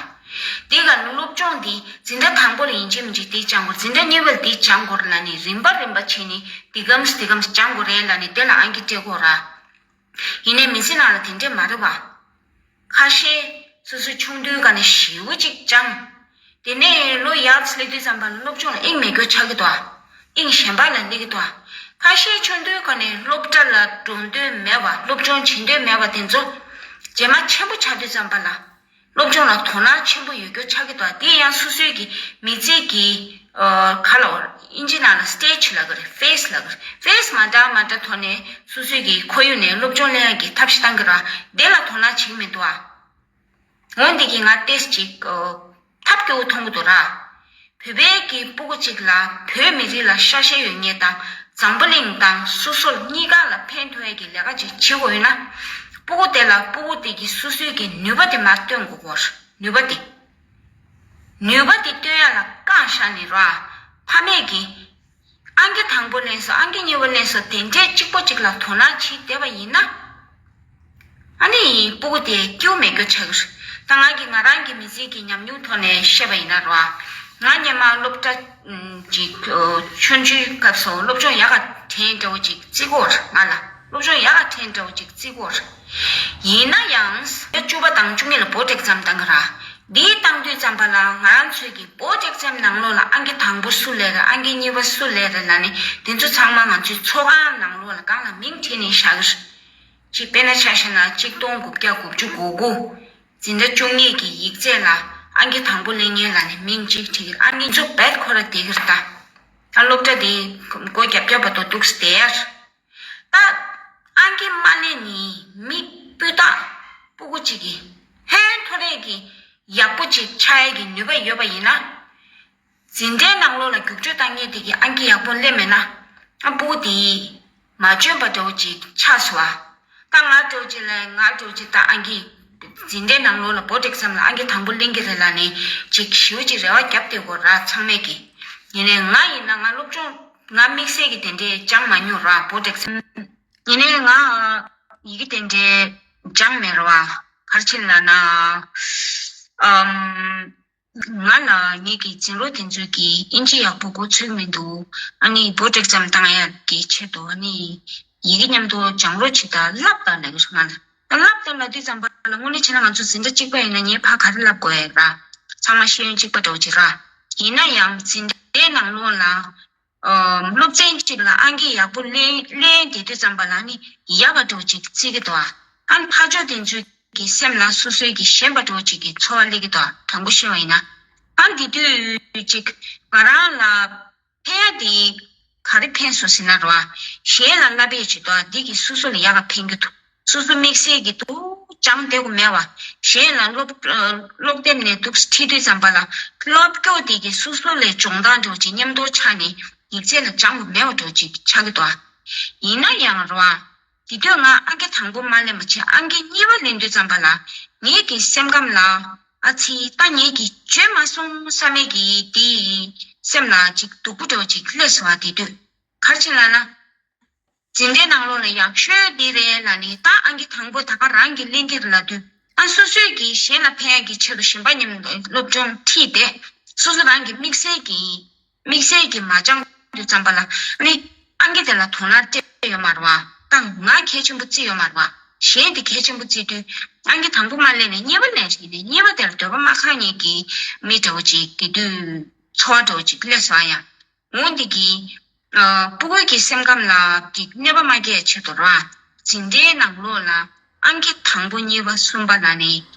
དེ་ག་ནི་སློབ་སྦྱོང་འདི་འཛིན་གྲྭ་དང་པོ་ལ་ཡིན་གཅིག་མིན་གཅིག་འདི་སྦྱང་དགོས། འཛིན་གྲྭ་གཉིས་པ་ལ་འདི་སྦྱང་དགོས་ལབ་ནས་རིམ་པ་རིམ་པ་བྱས་ནས་འདི་གམ་འདི་གམ་སྦྱང་དགོས་རེད་ལབ་ནས་དེ་ལ་ཨང་ཀི་སྤྲད་དགོས་ར། ཡིན་ནའི་མི་ཚེ་ནང་ལ་དེ་འདྲས་མ་རེད་བ། ཁ་ཤས་སོ་སོའི་ཆུང་དུས་ག་ནས་ཞེ་པོ་ཅིག་སྦྱངས། དེ་ནས་ལོ་ཡར་སླེབས་དུས་ཙམ་པ་ལ་སློབ་སྦྱོང་ལ་དབྱིངས་མེད་རྒྱུ་ཆགས་ཀྱི་འདུག་ཨ། དབྱིངས་གཞན་པ་ལ་སླེབས་ཀྱི་འདུག་ཨ། ཁ་ཤས་ཆུང་དུས་ག་ནས་སློབ་གྲྭ་ལ་འགྲོ་འདོད་མེད་པ། སློབ་སྦྱོང་བྱེད་འདོད་མེད་པ་དེ་ཚོ་རྗེས་མ་ཆེན་པོ་ཆགས་དུས་ཙམ་པ་ལ། སློབ་སྦྱོང་ལ་དོ་སྣང་ཆེན་པོ་ཡོད་རྒྱུ་ཆགས་ཀྱི་འདུག་དེ་ཡང་སོ་སོའི་གི་མི་ཚེ་གི་ཨ་ག་ལ་འོ། ཨིན་ཇི་ནང་ལ་སི་ཊེ་ཇི་ལབ་ཀྱི་རེད། ཕེ་སི་ལབ་ཀྱི་རེད། ཕེ་སི་མ་འདྲ་མ་འདྲ་ཐོག་ནས་སོ་སོའི་གི་ཁོར་ཡུག་ནས་སློབ་སྦྱོང་ལེན་ཡག་གི་ཐབས་ཤེས་བཏང་གི་ར། དེ་ལ་དོ་སྣང་བྱེད་ཀྱི་མི་འདུག་ཨ། འོ་འདི་གི་ང་ཏོག་ཙམ་ཅིག་ཨ་ཐབས་སྐྱོ་བོ་མཐོང་གི་འདུག་ར། བོད་པའི་གི་སྤུ་གུ་གཅིག་ལ་བོད་མི་རིགས་ལ་ཤ་ཞེན་ཡོད་མཁན་དང་འཛམ་བུ་གླིང་དང་སོ་སོར་གཉིས་ཀ་ལ་ཕན་ཐོགས་ཡས་ཀྱི་ལས་ཀ་ཅིག་བྱེད་དགོས་ཡོད་ན། སྤུ་གུ་དེ་ལ་སྤུ་གུ་དེ་གི་སོ་སོའི་གི་ནུས་པ་དེ་མར་སྟོན་དགོས་ཀྱི་ཡོད་རེད། ནུས་པ་དེ། ནུས་པ་དེ་སྟོན་ཡ་ལ་བཀག་བཞག་ནས་ར། ཕ་མས་ཀྱི་ཨང་ཀི་དང་པོ་ལེན་སོང་། ཨང་ཀི་གཉིས་པ་ལེན་སོང་། དེ་འདྲས་གཅིག་པོ་གཅིག་ལ་དོ་སྣང་བྱེད་བསྡད་པ་ཡིན་ན། ཨ་ནི་སྤུ་གུ་དེ་སྐྱིད་པོ་མེད་རྒྱུ་ཆགས་ཀྱི་རེད། ད་ང་གིས་ང་རང་གི་མི་ཚེ་གི་ཉམས་མྱོང་ཐོག་ནས་བཤད་པ་ཡིན་ན་ར། ང་སྔོན་མ་སློབ་གྲྭ་ཅིག་ཆུང་ཆུང་སྐབས་སུ་སློབ་སྦྱོང་ཡག་ག་དྲན་འདྲ་བོ་ཅིག་བརྩི་གི་ཡོད་རེད། ང་ལ་སློབ་སྦྱོང་ཡག་ག་དྲན་འདྲ་བོ་ཅིག་བརྩི་གི་ཡོད་རེད། ཡིན་ན་ཡང་བཅུ་པ་དང་བཅུ་གཉིས་ལ་བྷོཌ་ཨེག་ཛམ་བཏང་གི་ར། འདི་བཏང་དུས་ཙམ་པ་ལ་ང་རང་ཚོའི་གི་བྷོཌ་ཨེག་ཛམ་ནང་ལོགས་ལ་ཨང་ཀི་དང་པོ་སུ་ལེན་རེད། ཨང་ཀི་གཉིས་པ་སུ་ལེན་རེད་ལབ་ནས་དེ་ཚོ་ཚང་མ་ང་ཚོའི་ཚོགས་ཁང་ནང་ལོགས་ལ་སྒང་ལ་མིང་བྲིས་ནས་བཞག་གི་རེད། ཅིག་དཔེར་ན་ཆ་བཞག་ན་གཅིག་སྟོང་དགུ་བརྒྱ་དགུ་བཅུ་གོ་དགུ། འཛིན་གྲྭ་བཅུ་གཉིས་ཀྱི་ཡིག་ཚད་ལ་ཨང་ཀི་དང་པོ་ལེན་མཁན་ལབ་ནས་མིང་གཅིག་བྲིས་ཀྱི་རེད། ཨང་ཀི་ཚོ་བད་ཁོ་ར་བསྡད་ཀྱི་རེད་ད། ཨ་སློབ་གྲྭ་དེ་སྒོ་རྒྱབ་རྒྱབ་བར་དུ་འདུག་སེ་བསྡད་ཡ་རེད། ད་ཨང་ཀི་མ་ལེན་ནི་མི་སྤུས་དག་སྤུ་གུ་གཅིག་གི་ཕན་ཐོགས་རེས་ཀྱི་ཡག་པོ་ཅིག་ཆགས་ཡས་ཀྱི་ནུས་པ་ཡོད་པ་ཡིན་ན། འཛིན་གྲྭའི་ནང་ལོགས་ལ་རྒྱུགས་སྤྲོད་བཏང་མཁན་དེ་གིས་ཨང་ཀི་ཡག་པོ་ལེན་མེད་ན། ཨ་སྤུ་གུ་དེ་མ་འཇོན་པ་འདྲ་བོ་ཅིག་ཆགས་སོང་བ། ད་ང་འདྲ་བོ་ཅིག་ལ་ང་འདྲ་བོ་ཅིག་ད་ཨང་ཀི་འཛིན་གྲྭའི་ནང་ལོགས་ལ་བྷོཌ་ཨེག་ཛམ་ལ་ཨང་ཀི་དང་པོ་ལེན་གྱི་རེད་ལབ་ནས་ཅིག་ཞེ་པོ་ཅིག་རེ་བ་བརྒྱབ་བསྡད་ཀྱི་ཡོད་ར་ཚང་མས་ཀྱི། ཡིན་ནའི་ང་ཡིན་ན་ང་སློབ་སྦྱོང་ང་དམིགས་བསལ་གྱི་དེ་འདྲས་སྦྱངས་མ་མྱོང་ར་བྷོཌ་ཨེག་ཛམ། ཡིན་ནའི་ང་ཡི་གེ་དེ་འདྲས་སྦྱངས་མེད་ར་བ། ག་རེ་བྱས་ལབ་ན། ཨམ། ང་ལ་ངེད་ཀྱི་འཛིན་གྲོགས་དེ་ཚོས་ཀྱིས་ཨིན་ཇི་ཡག་པོ་གོ་ཚོད་མི་འདུག་ཨ་ནི་བྷོཌ་ཨེག་ཛམ་བཏང་ཡག་གི་ཆེད་དུ་ཨ་ནི་ཡི་གེ་མཉམ་དུ་སྦྱང་རོགས་བྱེད་དང་ལབ་དང་ལབ་ཀྱི་རེད་ང་ལ། ད་ལབ་དང་ལབ་དུས་ཙམ་པ་ལ་དངོས་གནས་བྱས་ན་ང་ཚོ་འཛིན་གྲྭ་གཅིག་པ་ཡིན་ན་ངས་ཕར་ག་རེ་ལབ་དགོས་ཡ་ར། ཚང་མ་ཤེས་ཡོན་གཅིག་པ་འདྲ་བོ་ཅིག་ར། ཡིན་ན་ཡང་འཛིན་གྲྭའི་ནང་ལོགས་ལ། ཨ་སློབ་ཚན་གཅིག་ལ་ཨང་ཀི་ཡག་པོ་ལེན་ལེན་བསྡད་དུས་ཙམ་པ་ལ་ནི་ཡག་ག་འདྲ་བོ་ཅིག་བརྩི་གི་འདུག་ཨ། ཨ་ནི་ཕར་ཕྱོགས་དེ་ཚོའི་གི་སེམས་ལ་སོ་སོའི་གི་ཞན་པ་འདྲ་བོ་ཅིག་གི་ཚོར་བ་སླེབས་ཀྱི་འདུག་ཨ། དྲང་པོ་བཤད་པ་ཡིན་ན། ཨ་ནི་དེ་དུས་ཅིག་ང་རང་ལ་ཕན་ཡ་དེ་ག་རེ་ཕན་སོང་ཟེར་ན་ར་བ། གཞན་ལ་བསླབ་ཡས་ཅིག་འདུག་ཨ། འདི་གིས་སོ་སོ་ལ་ཡག་ག་ཕན་གྱི་འདུག་སོ་སོ་དམིགས་བསལ་གྱི་འདུག་སྦྱངས་བསྡད་དགོས་མེད་བ། གཞན་ལ་སློབ་ཨ་སློབ་དེབ་ནས་འདུག་ཁྲིད་དུས་ཙམ་པ་ལ་སློབ་སྐྱོར་དེ་གིས་སོ་སོ་ལ་སྦྱོང་བརྡར་འདྲ་བོ་ཅིག་མཉམ་དུ་ཆགས་ནས་ཡིག་ཚད་ལ་སྦྱང་དགོས་མེད་བ་འདྲ་བོ་ཅིག་ཆགས་ཀྱི་འདུག་ཨ། ཡིན་ན་ཡང་ར་བ། དེ་དུས་ང་ཨང་ཀི་དང་པོ་མ་ལེན་པ་བྱས་ཨང་ཀི་གཉིས་པ་ལེན་དུས་ཙམ་པ་ལ་ངེད་ཀྱི་སེམས་ཁམས་ལ་ཨ་ཙི་ད་ངེད་ཀྱིས་འཇོན་མ་སོང་བསམ་མེད་ཀྱི་དེ་སེམས་ལ་ཅིག་སྡུག་པོ་འདྲ་བོ་ཅིག་སླེབས་སོང་བ། དེ་དུས་ག་རེ་བྱས་ལབ་ན། འཛིན་གྲྭའི་ནང་ལོགས་ལ་ཡག་ཤོས་འདི་རེད་ལབ་ནས་ད་ཨང་ཀི་དང་པོ་ད་ག་རང་གིས་ལེན་གྱི་རེད་ལབ་དུས་ཨ་སོ་སོས་ཀྱིས་གཞན་ལ་ཕན་ཡག་གི་ཆེད་དུ་གཞན་པ་མཉམ་དུ་སློབ་སྦྱོང་ཁྲིད་དེ་སོ་སོ་རང་གི་དམིགས་བསལ་གྱི་དམིགས་བསལ་གྱི་མ་སྦྱང་དུས་ཙམ་པ་ལ་ནི་ཨང་ཀི་དེ་ལ་དོ་སྣང་སྤྲད་ཡོད་མ་རེད་བ། ད་ང་གལ་ཆེན་པོ་བརྩི་ཡོད་མ་རེད་བ། གཞན་དེ་གལ་ཆེན་པོ་བརྩི་དུས་ཨང་ཀི་དང་པོ་མ་ལེན་ནས་གཉིས་པ་ལེན་ཟེར་ནས་གཉིས་པ་དེར་འདོད་པ་མ་ཁེངས་མཁན་གྱི་མི་འདྲ་བོ་ཅིག་དེ་དུས་ཚོར་བ་འདྲ་བོ་ཅིག་སླེབས་སོང་ཡ། འོ་འདི་གིས་ཨ་སྤུ་གུ་གི་སེམས་ཁམས་ལ་ཅིག་གནོད་པ་མ་སྐྱེལ་ཆེད་དུ་ར། འཛིན་གྲྭའི་ནང་ལོགས་ལ་ཨང་ཀི་དང་པོ་གཉིས་པ་གསུམ་པ་ལ་ནི་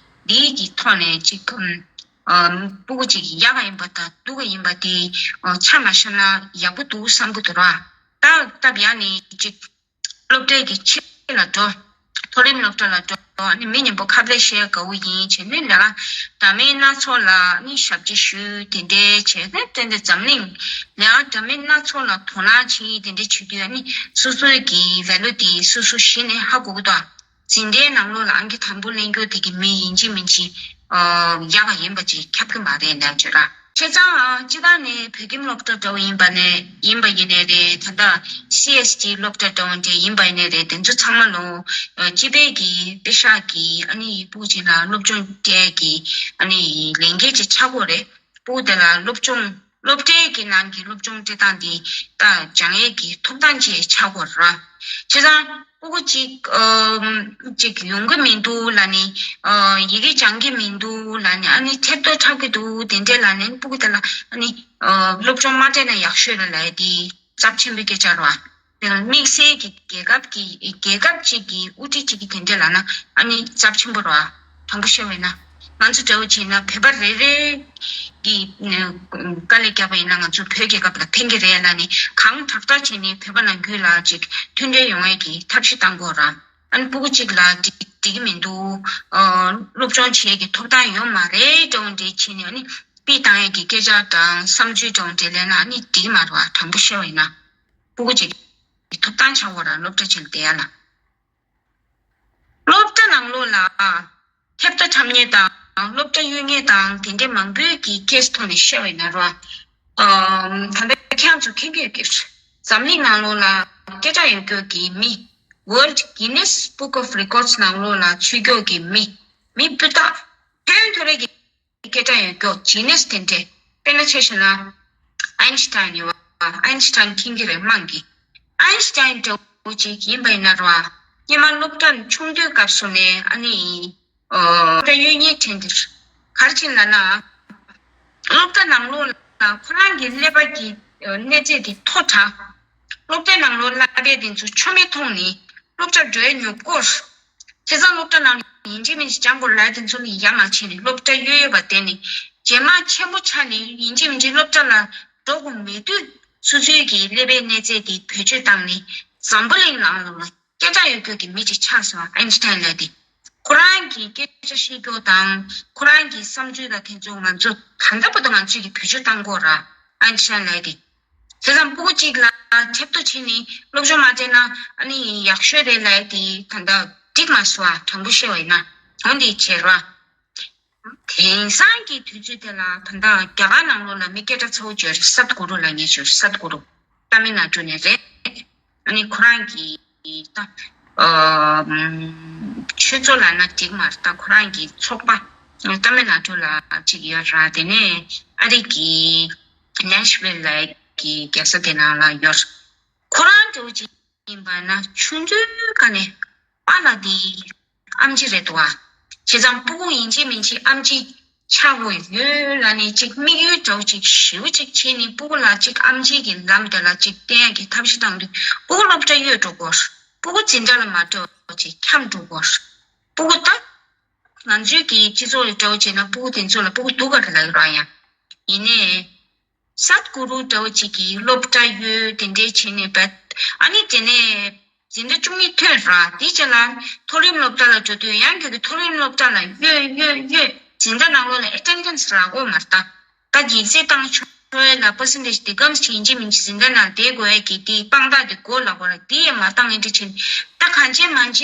འདིའི་གི་ཐོག་ནས་ཅིག་ཨ་སྤུ་གུ་ཅིག་ཡག་ག་ཡིན་པ་དང་སྡུག་ག་ཡིན་པ་དེ་ཨ་ཆ་མ་བཞག་ན་ཡག་པོ་འདུག་བསམ་གི་འདུག་ར། ད་སྟབས་ཡག་ནི་ཅིག་སློབ་གྲྭའི་གི་ཕྱི་ལ་འགྲོ། མཐོ་རིམ་སློབ་གྲྭ་ལ་འགྲོ། ཨ་ནི་མི་མཉམ་པོ་ཁ་པར་བཤད་དགའ་བོ་ཡིན་བྱས་ནས་ལས་ཀ་འདྲ་མིན་སྣ་ཚོགས་ལ་ཨ་ནི་ཞབས་ཕྱི་ཞུས། དེ་འདྲའི་བྱས་ནས་ཏན་ཏན་འཛམ་གླིང་ལས་ཀ་འདྲ་མིན་སྣ་ཚོགས་ལ་དོ་སྣང་བྱེད། དེ་འདྲ་བྱེད་དུས་ཨ་ནི་སོ་སོའི་གི་ཝེ་ལུ་དེ་སོ་སོ་གཞི་ནས་ཧ་གོ་གི་འདུག་འཛིན་གྲྭའི་ནང་ལོགས་ལ་ཨང་ཀི་དང་པོ་ལེན་རྒྱུ་དེ་གི་མི་ཡིན་གཅིག་མིན་གཅིག་ཨ་ཡག་ག་ཡིན་པ་ཅིག་ཁྱབ་ཀྱི་མ་རེད་ལབ་བྱས་ར། བྱས་ཙང་སྤྱིར་བཏང་ནས་བོད་ཁྱིམ་སློབ་གྲྭ་འདྲ་བོ་ཡིན་པ་ནས་ཡིན་པ་ཡིན་ནའི་རེད། ད་ལྟ་སི་ཨེས་ཊི་སློབ་གྲྭ་འདྲ་བོ་འདྲ་ཡིན་པ་ཡིན་ནའི་རེད། དེ་ཚོ་ཚང་མ་ལོ་ཨ་སྤྱི་པའི་གི་པེ་ཤག་གི་ཨ་ནི་སྤུ་གུ་ཅིག་ལ་སློབ་སྦྱོང་སྤྲད་གི་ཨ་ནི་ལས་འགན་ཅིག་ཆགས་ཀྱི་ཡོད་རེད། སྤུ་གུ་དེ་ལ་སློབ་སྦྱོང་སློབ་གྲྭའི་གི་ནང་གི་སློབ་སྦྱོང་སྤྲད་སྟངས་དེ་ད་སྦྱང་ཡས་ཀྱི་ཐོབ་ཐང་ཅིག་ཆགས་ཀྱི་ཡོད་རེད། བྱས་ཙང་སྤུ་གུ་གཅིག་ཨ་གཅིག་ཡོང་གི་མི་འདུག་ལབ་ནས། ཨ་ཡི་གེ་སྦྱང་གི་མི་འདུག་ལབ་ནས། ཨ་ནི་ཐེབས་ཏོག་འཁྲབ་ཀྱི་འདུག་དེ་འདྲས་ལབ་ནས་སྤུ་གུ་དེ་ལ་ཨ་ནི་ཨ་སློབ་སྦྱོང་མ་སྤྲད་ན་ཡག་ཤོས་རེད་ལབ་ཡས་དེ་ཚབས་ཆེན་པོའི་སྐད་ཆ་རེད་བ། དེ་ལ་དམིགས་བསལ་གྱི་རྒྱལ་ཁབ་ཀྱི་རྒྱལ་ཁབ་ཅིག་གི་དབུ་ཁྲིད་ཅིག་གིས་དེ་འདྲས་ལབ་ན་ཨ་ནི་ཚབས་ཆེན་པོ་རེད་བ། དྲང་པོ་བཤད་པ་ཡིན་ན། ང་ཚོ་འདྲ་བོ་བྱས་ན་བོད་པ་རེ་རེ་གི་དཀའ་ལས་བརྒྱབ་པ་ཡིན་ན་ང་ཚོ་བོད་རྒྱལ་ཁབ་ལ་ཕན་གྱི་རེད་ལབ་ནས་གང་དྲག་དྲག་བྱས་ནས་བོད་པ་ནང་ཁུལ་ལ་ཅིག་མཐུན་སྒྲིལ་ཡོང་ཡས་ཀྱི་ཐབས་ཤེས་བཏང་དགོས་ར། ཨ་ནི་སྤུ་གུ་གཅིག་ལ་འགྲིག་འགྲིག་གི་མི་འདུག་ཨ་སློབ་སྦྱོང་བྱེད་ཀྱི་ཐོབ་ཐང་ཡོད་མ་རེད་འདྲ་བོ་འདྲ་བྱས་ནས་ཨ་ནི་དཔེ་བཏང་ཡས་ཀྱི་སྐད་ཆ་དང་བསམ་ཚུལ་འདྲ་བོ་འདྲ་ལབ་ན་ཨ་ནི་འགྲིག་མ་རེད་བ། དྲང་པོ་བཤད་པ་ཡིན་ན་སྤུ་གུ་གཅིག་ཐོབ་ཐང་ཆགས་དགོས་ར། སློབ་གྲྭ་ཅིག་ལ་བསྡད་ཡ་ལ། སློབ་གྲྭ་ནང་ལོགས་ལ་ཐེབས་རྩ་འཁྲབ་མཁན་དང་སློབ་གྲྭ་གཡོག་མཁན་དང་དེ་འདྲའི་མང་པོའི་གི་ཁེ་སི་ཐོག་ནས་བཤད་པ་ཡིན་ན་རོ། ཨམ་ད་ལྟ་ཁྱེད་རང་ཚོ་མཁྱེན་གྱི་ཡོད་ཀྱི་རེད། འཛམ་གླིང་ནང་ལོགས་ལ་སྐད་གྲགས་ཡོད་མཁན་གྱི་མི། World Guinness Book of Records ནང་ལོགས་ལ་ཚུད་མཁན་གྱི་མི། མི་སྤུས་དག་ཕན་ཐོགས་རེ་གི་སྐད་གྲགས་ཡོད་མཁན་ཇི་ནེ་སི་དེ་འདྲས། དཔེར་ན་ཆ་བཞག་ན་ཨའིན་སི་ཊའིན་ཡོད་པ། ཨའིན་སི་ཊའིན་མཁྱེན་གྱི་རེད་དམངས་ཀྱིས། ཨའིན་སི་ཊའིན་འདྲ་བོ་ཅིག་ཡིན་པ་ཡིན་ན་རོ། སྔོན་མ་སློབ་གྲྭ་ཆུང་དུས་སྐབས་སུ་ནས་ཨ་ནི་ཨོ་སློབ་གྲྭ་གཡོག་མཁན་དྲན་འདིར་ག་རེ་བྱས་ལབ་ན། སློབ་གྲྭ་ནང་ལོགས་ལ་ཁོ་རང་གི་ཀླད་པ་གི་གནས་ཚད་དེ་མཐོ་དྲགས། སློབ་གྲྭའི་ནང་ལོགས་བསླབ་པའི་དེ་ཚོ་ཆོ་མེད་མཐོང་ནས་སློབ་གྲྭ་འགྲོ་ཡས་ཉོབ་སྐོར། བྱས་ཙང་སློབ་གྲྭ་ནང་ཡིན་གཅིག་མིན་གཅིག་སྦྱང་དགོས་ལབ་དེ་ཚོ་ལ་ཡ་མ་བྱས་ནས་སློབ་གྲྭ་གཡོག་ཡོད་པ་དེ་ནི་རྗེས་མ་ཆེན་པོ་ཆགས་ནས་ཡིན་གཅིག་མིན་གཅིག་སློབ་གྲྭ་ལ་འགྲོ་དགོས་མེད་དུས་སོ་སོའི་གི་ཀླད་པའི་གནས་ཚད་དེ་བེད་སྤྱོད་བཏང་ནས་འཛམ་བུ་གླིང་ནང་ལོགས་ལ་སྐད་གྲགས་ཡོད་རྒྱུ་གི་མི་ཅིག་ཆགས་སོང་། ཨའིན་སི་ཊའིན་ལབ་དེ། ཁོ་རང་གི་སྐད་ཆ་བཤད་རྒྱུ་དང་ཁོ་རང་གི་བསམ་ཚུལ་དང་དེ་ཚོ་ང་ཚོ་གང་ལྟར་བར་དུ་ང་ཚོས་ཀྱི་བེད་སྤྱོད་བཏང་དགོས་ར། ཨའིན་སི་ཊའིན་ལབ་དེ། བྱས་ཙང་སྤུ་གུ་གཅིག་ལ་ཁྱབ་ཏུ་བྱས་ནས་སློབ་སྦྱོང་མ་བྱས་ན་ཨ་ནི་ཡག་ཤོས་རེད་ལབ་དེ་ད་ལྟ་འགྲིག་མ་སོང་ཨ། དྲང་པོ་བཤད་པ་ཡིན་ན་འོན་ཏེ་བྱས་ར། དེང་སང་གི་དུས་ཚོད་དེ་ལ་ད་ལྟ་རྒྱ་གར་ནང་ལོགས་ལ་མི་སྐད་གྲགས་ཚ་བོ་ཅིག་ཡོད་རེད། སད་གུ་རུ་ལབ་མཁན་ཅིག་ཡོད་རེད། སད་གུ་རུ་ཏ་མིལ་ནཱ་ཌུ་ནས་རེད། ཨ་ནི་ཁོ་རང་གི་ད་ཨམ་ཆོས་ཚོགས་ལབ་ན་འགྲིག་མ་རེད། ད་ཁོ་རང་གི་ཚོགས་པ་ཏ་མིལ་ནཱ་ཌུ་ལ་གཅིག་ཡོད་ར། དེ་ནས་ཨ་རི་གི་ནེ་ཤི་ཝིལ་ལབ་གི་རྒྱལ་ས་དེ་ནང་ལ་ཡོད། ཁོ་རང་འདྲ་བོ་ཅིག་ཡིན་པ་ན་ཆུང་དུས་ཀ་ནས་པཱ་ལགས་དེ་ཨེམ་ཆི་རེད་འདུག་བ། བྱས་ཙང་སྤུ་གུ་ཡིན་གཅིག་མིན་གཅིག་ཨེམ་ཆི་ཆགས་དགོས་ཡོད་ལབ་ནས་ཅིག་དམིགས་ཡུལ་འདྲ་བོ་ཅིག་ཞེ་པོ་ཅིག་བྱས་ནས་སྤུ་གུ་ལ་ཅིག་ཨེམ་ཆི་གི་ལམ་དེ་ལ་ཅིག་བསྟན་ཡག་གི་ཐབས་ཤེས་བཏང་དུས་སྤུ་གུ་སློབ་གྲྭ་གཡོལ་འགྲོ་དགོས། སྤུ་གུ་འཛིན་གྲྭ་ལ་མ་འགྲོ་བ་ཅིག་འཁྱམས་འགྲོ་དགོས། སྤུ་གུ་ད་ང་ཚོའི་གི་སྤྱི་ཚོགས་ལ་འདྲ་བོ་བྱས་ན་སྤུ་གུ་དེ་ཚོ་ལ་སྤུ་གུ་སྡུག་ག་རེ་ལབ་ཡོད་ར། ཡང་ཡིན་ནའི། སད་གུ་རུ་འདྲ་བོ་ཅིག་གིས་སློབ་གྲྭ་གཡོལ་དེ་འདྲའི་བྱས་ནས་བད། ཨ་ནི་དེ་ནས་འཛིན་གྲྭ་བཅུ་གཉིས་ཐོན་ར། དེའི་རྗེས་ལ་མཐོ་རིམ་སློབ་གྲྭ་ལ་འགྲོ་དུས་ཡང་ཁྱོད་ཀྱིས་མཐོ་རིམ་སློབ་གྲྭ་ལ་གཡོལ་གཡོལ་གཡོལ། འཛིན་གྲྭ་ནང་ལོགས་ལ་ཨེ་ཊེན་ཌེན་སི་རག་གོ་མ་རེད་ད། ད་ཡིག་ཚད་བཏང་ཆོག་ཡ་ལ་པར་སེན་ཊེ་ཇི་དེ་གམ་ཞིག་ཡིན་གཅིག་མིན་གཅིག་འཛིན་གྲྭ་ནང་བསྡད་དགོས་ཡ་གི་དེའི་དཔང་རྟགས་དེ་དགོས་ལབ་དགོས་ར། དེ་ཡང་མ་བཏང་ཡིན་འདྲ་བྱས་ནས་ད་གང་བྱས་མ་བྱས།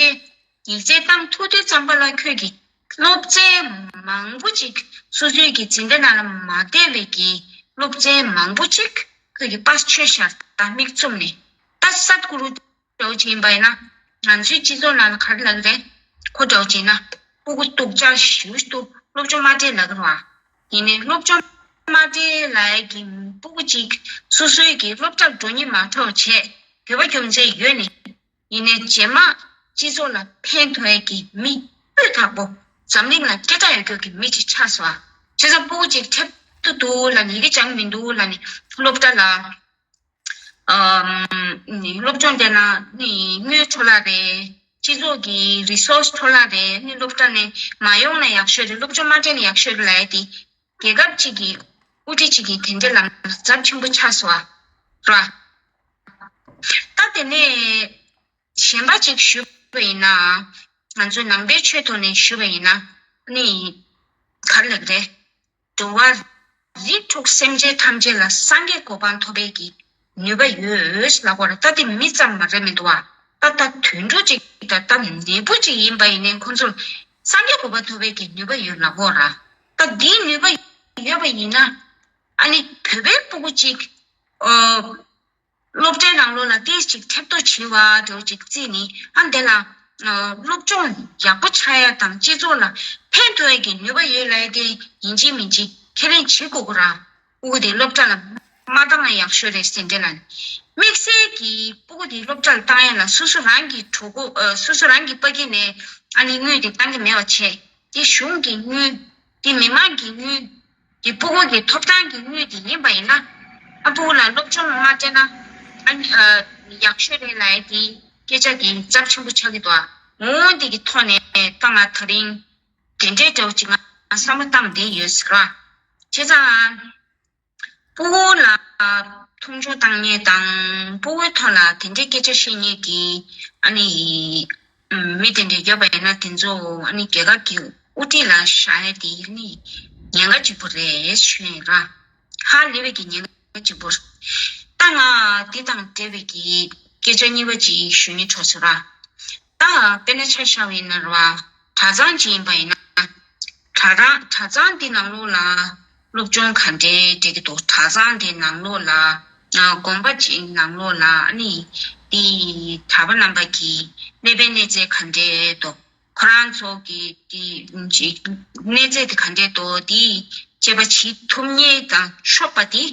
ཡིག་ཚད་བཏང་ཐུབ་དུས་ཙམ་པ་ལ་ཁྱོད་ཀྱིས་སློབ་ཚན་མང་པོ་ཅིག་སོ་སོའི་གི་འཛིན་གྲྭ་ནང་ལ་མ་བསྡད་པའི་གི་སློབ་ཚན་མང་པོ་ཅིག་ཁྱོད་ཀྱིས་པཱ་སི་ཆོད་ཤག་ད་མིག་བཙུམ་ནས། ད་སད་གུ་རུ་འདྲ་བོ་ཅིག་ཡིན་པ་ཡིན་ན་ང་ཚོའི་སྤྱི་ཚོགས་ནང་ལ་ག་རེ་ལབ་ཀྱི་རེད། ཁོ་འདྲ་བོ་ཅིག་ཡིན་ན་སྤུ་གུ་སྡུག་ཅག་ཞེ་པོ་ཅིག་འདུག་སློབ་སྦྱོང་མ་སྤྲད་ལབ་ཀྱི་རེད་བ། ཡིན་ནའི་སློབ་སྦྱོང་མ་སྤྲད་ལབ་ཡ་གི་སྤུ་གུ་ཅིག་སོ་སོའི་གི་སློབ་གྲྭར་འགྲོ་སྙིང་མ་བྲོ་བྱས་འགྱོད་པ་རྒྱུ་མཚན་ཡོད་ནི། ཡིན་ནའི་རྗེས་མ་སྤྱི་ཚོགས་ལ་ཕན་ཐོགས་ཡས་ཀྱི་མི་སྤུས་དག་པོ་འཛམ་གླིང་ལ་སྐད་གྲགས་ཡོད་རྒྱུ་གི་མི་ཅིག་ཆགས་སོང་ཨ། བྱས་ཙང་སྤུ་གུ་ཅིག་ཁྲེབ་ཏུ་འདུག་ལབ་ནས་ཡི་གེ་སྦྱང་མི་འདུག་ལབ་ནས་སློབ་གྲྭ་ལ་ཨམ་སློབ་སྦྱོང་བསྡད་ན་ནི་དངུལ་འཕྲོ་བརླག་རེད། སྤྱི་ཚོགས་ཀྱི་རི་སོར་སི་འཕྲོ་བརླག་རེད། ནི་སློབ་གྲྭ་ནས་མ་ཡོང་ན་ཡག་ཤོས་རེད། སློབ་སྦྱོང་མ་སྤྲད་ན་ཡག་ཤོས་རེད་ལབ་ཡས་དེ། རྒྱལ་ཁབ་ཅིག་གི་དབུ་ཁྲིད་ཅིག་གིས་དེ་འདྲའི་ལམ་ལ་ཚབས་ཆེན་པོ་ཆགས་སོང་བ་ར། ད་དེ་ནས་གཞན་པ་ཅིག་ཞུས་པ་ཡིན་ན། ང་ཚོའི་ནང་པའི་ཆོས་ཐོག་ནས་ཞུས་པ་ཡིན་ན་ནི་ག་རེ་ལབ་རེད། འགྲོ་བ་རིགས་དྲུག་སེམས་ཅན་ཐམས་ཅད་ལ་སངས་རྒྱས་གོ་འཕང་ཐོབ་པའི་གི་ནུས་པ་ཡོད་ལབ་ཀྱི་ཡོད་རེད། ད་དེ་མི་ཙམ་མ་རེད་མི་འདུག་བ། ད་ད་དུད་འགྲོ་ཅིག་ད་ད་ནད་འབུ་ཅིག་ཡིན་པ་ཡིན་ནའི་ཁོང་ཚོར་སངས་རྒྱས་གོ་འཕང་ཐོབ་པའི་གི་ནུས་པ་ཡོད་ལབ་ཀྱི་ཡོད་རེད། ད་དེའི་ནུས་པ་ཡོད་པ་ཡིན་ན་ཨ་ནི་བོད་པའི་སྤུ་གུ་ཅིག་ཨོ། སློབ་གྲྭའི་ནང་ལོགས་ལ་ཏོག་ཙམ་ཐེབས་གཏོགས་བྱེད་པ་འདྲ་བོ་ཅིག་བརྩིས་ནས་ཨ་འདི་ལ་ཨ་སློབ་སྦྱོང་ཡག་པོ་ཆགས་ཡ་དང་སྤྱི་ཚོགས་ལ་ཕན་ཐོགས་ཡ་གི་ནུས་པ་ཡོད་ལབ་ཡ་དེ་ཡིན་གཅིག་མིན་གཅིག་ཁས་ལེན་བྱེད་དགོས་ཀྱི་རེད། སྤུ་གུ་དེ་སློབ་གྲྭ་ལ་མ་བཏང་ན་ཡག་ཤོས་རེད་ཟེར་འདི་ལ་ནི། དམིགས་བསལ་གྱི་སྤུ་གུ་དེ་སློབ་གྲྭ་ལ་བཏང་ཡ་ལ་སོ་སོ་རང་གི་གྲོད་ཁོག་ཨ་སོ་སོ་རང་གི་པ་ཀི་ནས་ཨ་ནི་དངུལ་དེ་བཏང་གི་མེད་པ་བྱས། དེ་གཞུང་གི་དངུལ། དེ་མི་མང་གི་དངུལ། དེ་སྤུ་གུ་གི་ཐོབ་ཐང་གི་དངུལ་དེ་ཡིན་པ་ཡིན་ན། ཨ་སྤུ་གུ་ལ་སློབ་སྦྱོང་མ་སྤྲད་ན་ཨ་ནི་ཨ་ཡག་ཤོས་རེད་ལབ་ཡ་དེ་སྐད་ཆ་དེ་ཚབས་ཆེན་པོ་ཆགས་ཀྱི་འདུག་ཨ་འོ་འདི་གི་ཐོག་ནས་ད་ང་ད་རིང་དེ་འདྲའི་འདྲ་བོ་ཅིག་ང་བསམ་བློ་བཏང་བསྡད་ཡོད་ཟེར་བ། བྱས་ཙང་། སྤུ་གུ་ལ་མཐོང་ཆུང་བཏང་མཁན་དང་སྤུ་གུའི་ཐོག་ལ་དེ་འདྲའི་སྐད་ཆ་བཤད་མཁན་གྱི་ཨ་ནི་མི་དེ་འདྲ་ཡོད་པ་ཡིན་ན་དེ་ཚོ་ཨ་ནི་རྒྱལ་ཁབ་ཀྱི་དབུ་ཁྲིད་ལ་བཞག་ཡ་དེ་ཨ་ནི་ཉེན་ཁ་གཅིག་པོ་རེད་ཞུ་ཡིན་ར། ཧ་ལས་པའི་གི་ཉེན་ཁ་གཅིག་པོ་རེད། ད་ང་འདི་དང་འབྲེལ་བའི་གི་སྐད་ཆ་གཉིས་པ་ཅིག་ཞུ་སྙིང་བྲོ་སོང་ར། ད་དཔེར་ན་ཆ་བཞག་པ་ཡིན་ན་རེད་བ། གྲྭ་ཚང་ཅིག་ཡིན་པ་ཡིན་ན། གྲྭ་རང་གྲྭ་ཚང་འདི་ནང་ལོགས་ལ་སློབ་སྦྱོང་ག་འདྲའི་སྤྲད་ཀྱི་འདུག་གྲྭ་ཚང་འདི་ནང་ལོགས་ལ་ཨ་དགོན་པ་ཅིག་ནང་ལོགས་ལ་ཨ་ནི་འདི་གྲྭ་པ་རྣམ་པ་གི་གནས་པའི་གནས་ཚད་ག་འདྲའི་འདུག་ཁོ་རང་ཚོ་གི་འདི་ཅིག་གནས་ཚད་དེ་ག་འདྲའི་འདུག་འདི་དཔྱད་པ་བྱེད་ཐུབ་མཁན་དང་ཆོག་པ་འདི་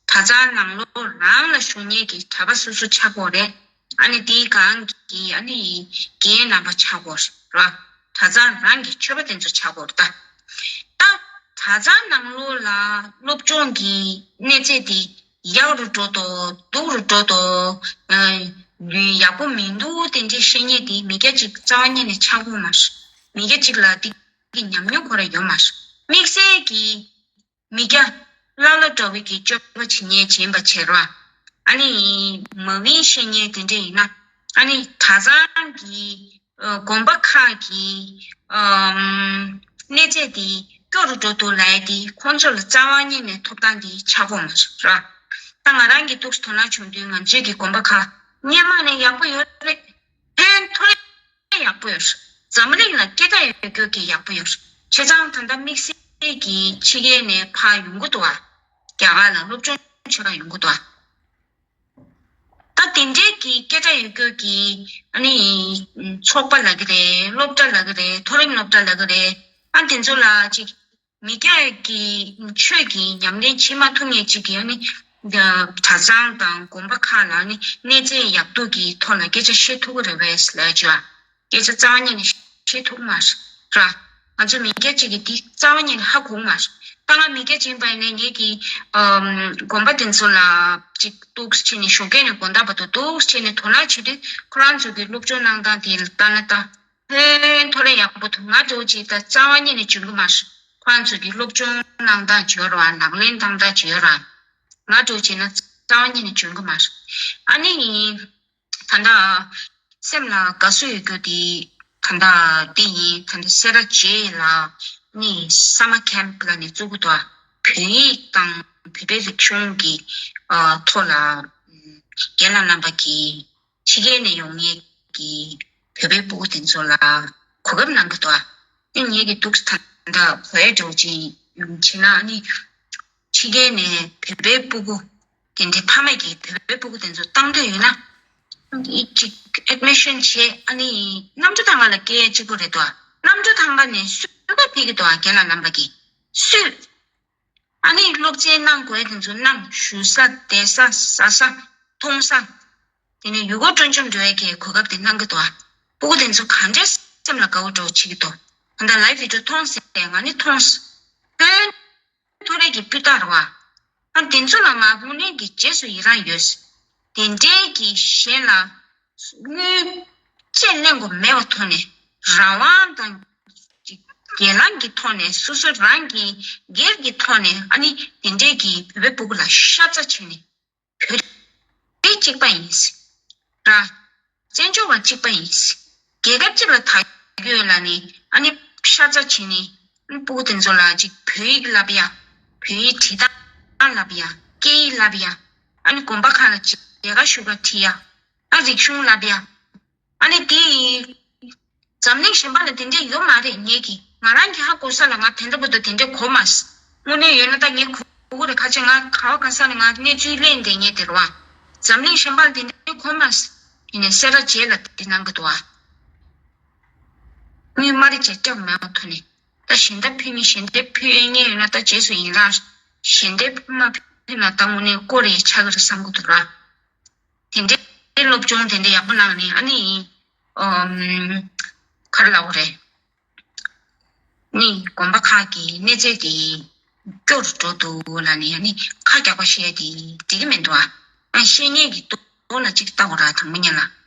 གྲྭ་ཚང་ནང་ལོགས་རང་ལ་བཞུགས་མཁན་གྱི་གྲྭ་པ་སོ་སོ་ཆགས་དགོས་རེད། ཨ་ནི་དེའི་སྒང་གི་ཨ་ནི་རྒན་རྣམ་པ་ཆགས་དགོས་རེད། གྲྭ་ཚང་རང་གི་ཆོས་པ་དེ་ཚོ་ཆགས་དགོས་རེད་ད། ད་གྲྭ་ཚང་ནང་ལོགས་ལ་སློབ་སྦྱོང་གི་གནས་ཚད་དེ་ཡག་རུ་འགྲོ་དོ་སྡུག་རུ་འགྲོ་དོ་ཨ་ཡག་པོ་མི་འདུག་དེ་འདྲའི་བཤད་མཁན་དེ་མི་སྐྱ་གཅིག་རྩ་བ་ཉིད་ནས་ཆགས་ཀྱི་ཡོད་མ་རེད། མི་སྐྱ་གཅིག་ལ་དེ་གི་ཉམས་མྱོང་ཁོ་རང་ཡོད་མ་རེད། དམིགས་བསལ་གྱི་མི་སྐྱ་ཀླ་ཀློ་འདྲ་བོའི་གི་སྤྱོད་པ་བྱེད་མཁན་བྱེད་པ་བྱེད་རོགས། ཨ་ནི་མ་བིན་བཤད་མཁན་དེ་འདྲ་ཡིན་ན་ཨ་ནི་གྲྭ་ཚང་གི་ཨ་དགོན་པ་ཁག་གི་ཨམ་གནས་ཚད་དེ་སྐྱོ་རུ་འགྲོ་འདུག་ལབ་ཡ་དེ་ཁོང་ཚོ་ལ་རྩ་བ་ཉིད་ནས་ཐོབ་ཐང་དེ་ཆགས་ཀྱི་ཡོད་མ་རེད། ད་ང་རང་གི་ཏོག་ཙམ་དོ་སྣང་བྱུང་དུས་ང་ཚོའི་གི་དགོན་པ་ཁག་སྔོན་མ་ནས་ཡག་པོ་ཡོད་རེད། ཕན་ཐོགས་ཡག་པོ་ཡོད། འཛམ་གླིང་ལ་སྐད་གྲགས་ཡོད་རྒྱུ་གི་ཡག་པོ་ཡོད། བྱས་ཙང་ད་ལྟ་དམིགས་བསལ་གྱི་ཕྱི་རྒྱལ་ནས་ཕར་ཡོང་གི་འདུག་བ། རྒྱ་གར་ལ་སློབ་སྦྱོང་བྱེད་པར་ཡོང་གི་འདུག་བ། ད་དེ་འདྲའི་གི་སྐད་གྲགས་ཡོད་རྒྱུ་གི་ཨ་ནི་ཚོགས་པ་ལབ་ཀྱི་རེད། སློབ་གྲྭ་ལབ་ཀྱི་རེད། མཐོ་རིམ་སློབ་གྲྭ་ལབ་ཀྱི་རེད། ཨ་དེ་ཚོ་ལ་ཅིག་མི་སྐྱ་ཀྱི་ཆོས་ཀྱི་ཉམས་ལེན་བྱེད་མ་ཐུབ་མཁན་ཅིག་གིས་ཨ་ནི་གྲྭ་ཚང་དང་དགོན་པ་ཁག་ལ་ཨ་ནི་གནས་ཚད་ཡག་སྡུག་གི་ཐོག་ལ་སྐད་ཆ་བཤད་ཐུབ་ཀྱི་རེད་པས་ལབ་བྱས། སྐད་ཆ་རྩ་བ་ཉིད་ནས་བཤད་ཐུབ་མ་རེད། ང་ཚོ་མི་སྐྱ་ཅིག་གིས་འདི་རྩ་བ་ཉིད་ནས་ཧ་གོ་མ་རེད། ད་ང་མི་སྐྱ་ཅིག་ཡིན་པ་ཡིན་ནའི་ངེད་ཀྱི་ཨམ་དགོན་པ་དེ་ཚོ་ལ་ཅིག་འདུག་སེ་བྱས་ནས་ཞོགས་ཀས་ནས་དགོང་དག་བར་དུ་འདུག་སེ་བྱས་ནས་དོ་སྣང་བྱེད་དུས་ཁོ་རང་ཚོ་གི་སློབ་སྦྱོང་གནང་སྟངས་དེ་ལ་ལྟ་ན་ད། ཕན་ཐོགས་རེ་ཡག་པོ་འདུག་ང་འདྲ་བོ་ཅིག་ད་རྩ་བ་ཉིད་ནས་འཇོན་གི་མ་རེད། ཁོ་རང་ཚོ་གི་སློབ་སྦྱོང་གནང་སྟངས་བྱོས་ར་བ་ལག་ལེན་བཏང་སྟངས་བྱོས་ར། ང་འདྲ་བོ་བྱས་ན་རྩ་བ་ཉིད་ནས་འཇོན་གི་མ་རེད། ཨ་ནི་ད་ལྟ་སེམས་ལ་དགའ་བསུ་ཡོད་རྒྱུ་དེ་ད་ལྟ་འདི་ཡིན། ད་ལྟ་སེ་ར་བྱེས་ལ་ནི་སམ་མར་ཁེམ་ལབ་ནས་བཙུགས་ཀྱི་འདུག་བོད་ཡིག་དང་བོད་པའི་རིག་གཞུང་གི་ཨ་ཐོག་ལ་རྒན་ལགས་རྣམ་པ་གིས་ཕྱི་རྒྱལ་ནས་ཡོང་མཁན་གྱི་བོད་པའི་སྤུ་གུ་དེ་ཚོ་ལ་གོ་སྐབས་གནང་གི་འདུག་ཨ་ནི་ངེད་ཀྱི་འདུག་ད་ལྟ་བོད་འགྲོ་ཅིག་ཡོང་ཕྱིན་ན་ཨ་ནི་ཕྱི་རྒྱལ་ནས་བོད་པའི་སྤུ་གུ་དེ་འདྲའི་ཕ་མ་གིས་བོད་པའི་སྤུ་གུ་དེ་ཚོ་བཏང་འདོད་ཡོད་ན་ཨ་ནི་ཅིག་ཨེཌ་མི་ཤན་བྱས་ཨ་ནི་གནམ་གྲུ་ཐང་ག་ལ་སྐྱེལ་གཅིག་པོ་རེད་འདུག་གནམ་གྲུ་ཐང་ག་ནས་སུས་ཀ་ཕེབས་ཀྱི་འདུག་རྒན་ལགས་རྣམ་པ་གིས་སུས། ཨ་ནི་སློབ་ཚན་གནང་དགོས་དེ་ཚོ་གནང་། བཞུགས་ས་བསྡད་ས་ཟ་ས་འཐུང་ས། དེ་ནས་ཡུལ་སྐོར་སྤྲོ་འཆམ་འགྲོ་ཡས་ཀྱི་གོ་སྐབས་དེ་གནང་གི་འདུག་ཨ་སྤུ་གུ་དེ་ཚོ་ག་འདྲའི་སེམས་ལ་དགའ་བོ་འདྲ་བོ་བྱེད་ཀྱི་འདུག་ད་ལྟ་ལའིབ་བི་ཌི་ཡོ་མཐོང་ཟེར་ང་ནི་མཐོང་། ཕན་ཐོགས་རེ་གི་སྤུས་དག་རེད་བ། ཨ་དེ་ཚོ་ལ་ང་དངོས་གནས་ཀྱི་རྗེས་སུ་ཡི་རང་ཡོད། དེ་འདྲའི་གི་གཞན་ལ་དངུལ་ཆད་ལེན་དགོས་མེད་པའི་ཐོག་ནས་རང་དབང་དང་། སྒེར་ལངས་ཀྱི་ཐོག་ནས་སོ་སོ་རང་གི་སྒེར་གྱི་ཐོག་ནས་ཨ་ནི་དེ་འདྲས་ཀྱི་བོད་པའི་སྤུ་གུ་ལ་ཤ་ཚ་བྱས་ནས་བོད་རིགས་གཅིག་པ་ཡིན། ར། བཙན་བྱོལ་བ་གཅིག་པ་ཡིན། རྒྱལ་ཁབ་གཅིག་ལ་ད་ གི་ཡོད་ལབ་ནི། ཨ་ནི་ཤ་ཚ་བྱས་ནི། ཨ་ནི་སྤུ་གུ་དེ་ཚོ་ལ་ཅིག་བོད་ཡིག་བསླབ་ཡ། བོད་ཡིག་བྲིས་སྟངས་བསླབ་ཡ། སྐད་ཡིག་བསླབ་ཡ། ཨ་ནི་དགོན་པ་ཁག་ལ་མཇལ་ཁ་ཞུ་ག་ཁྲིད་ཡ། ཨ་རིག་གཞུང་བསླབ་ཡ། ཨ་ནི་དེ་འཛམ་གླིང་གཞན་པ་ལ་དེ་འདྲས་ཡོད་མ་རེད། ངེད་ཀྱི་ང་རང་གི་ཧ་གོ་ས་ལ་ང་དེ་འདྲ་བོ་དང་དེ་འདྲས་གོ་མ་སོང་། དངོས་གནས་ཡོད་ན་ད་ངས་གོ་གི་རེད། ཁ་ཆེ་ང་ག་བ་ག་ས་ལ་ང་གནས་ཚུལ་ལེན་བསྡད་མཁན་དེ་རེད་བ། འཛམ་གླིང་གཞན་པ་ལ་དེ་འདྲས་གོ་མ་སོང་། དེ་ནས་སེ་ར་བྱེས་ལ་དེ་གནང་གི་འདུག་བ། དངུལ་སྨ་རེ་བྱས་སྐྱབས་མེད་པ་ཐོག་ནས། ད་ཞལ་འདེབས་ཕུལ་ནི་ཞལ་འདེབས་ཕུལ་ཡས་ངེས་ཡོད་ན་ད་རྗེས་སུ་ཡི་རང་། ཞལ་འདེབས་མ་ཕུལ་ན་ད་དངོས་གནས་སྐོར་རེ་ཆགས་ཀྱི་རེད་བསམ་གྱི་འདུག་ར། དེ་འདྲའི་སློབ་སྦྱོང་དེ་འདྲ་ཡག་པོ་གནང་ནས། ཨ་ནི་ཨམ་ག་རེ་ལབ་དགོས་རེད། ནི་དགོན་པ་ཁག་གི་གནས་ཚད་དེ་སྐྱོ་རུ་འགྲོ་འདུག་ལབ་ནས། ཨ་ནི་ཁ་རྒྱག་པ་བཤད་དེ་འགྲིག་གི་མི་འདུག་ཨ། ཨ་བཤད་མཁན་གྱི་ཐོག་ལ་ཅིག་ལྟ་དགོས་ར། དང་པོ་ཉིད་ལ་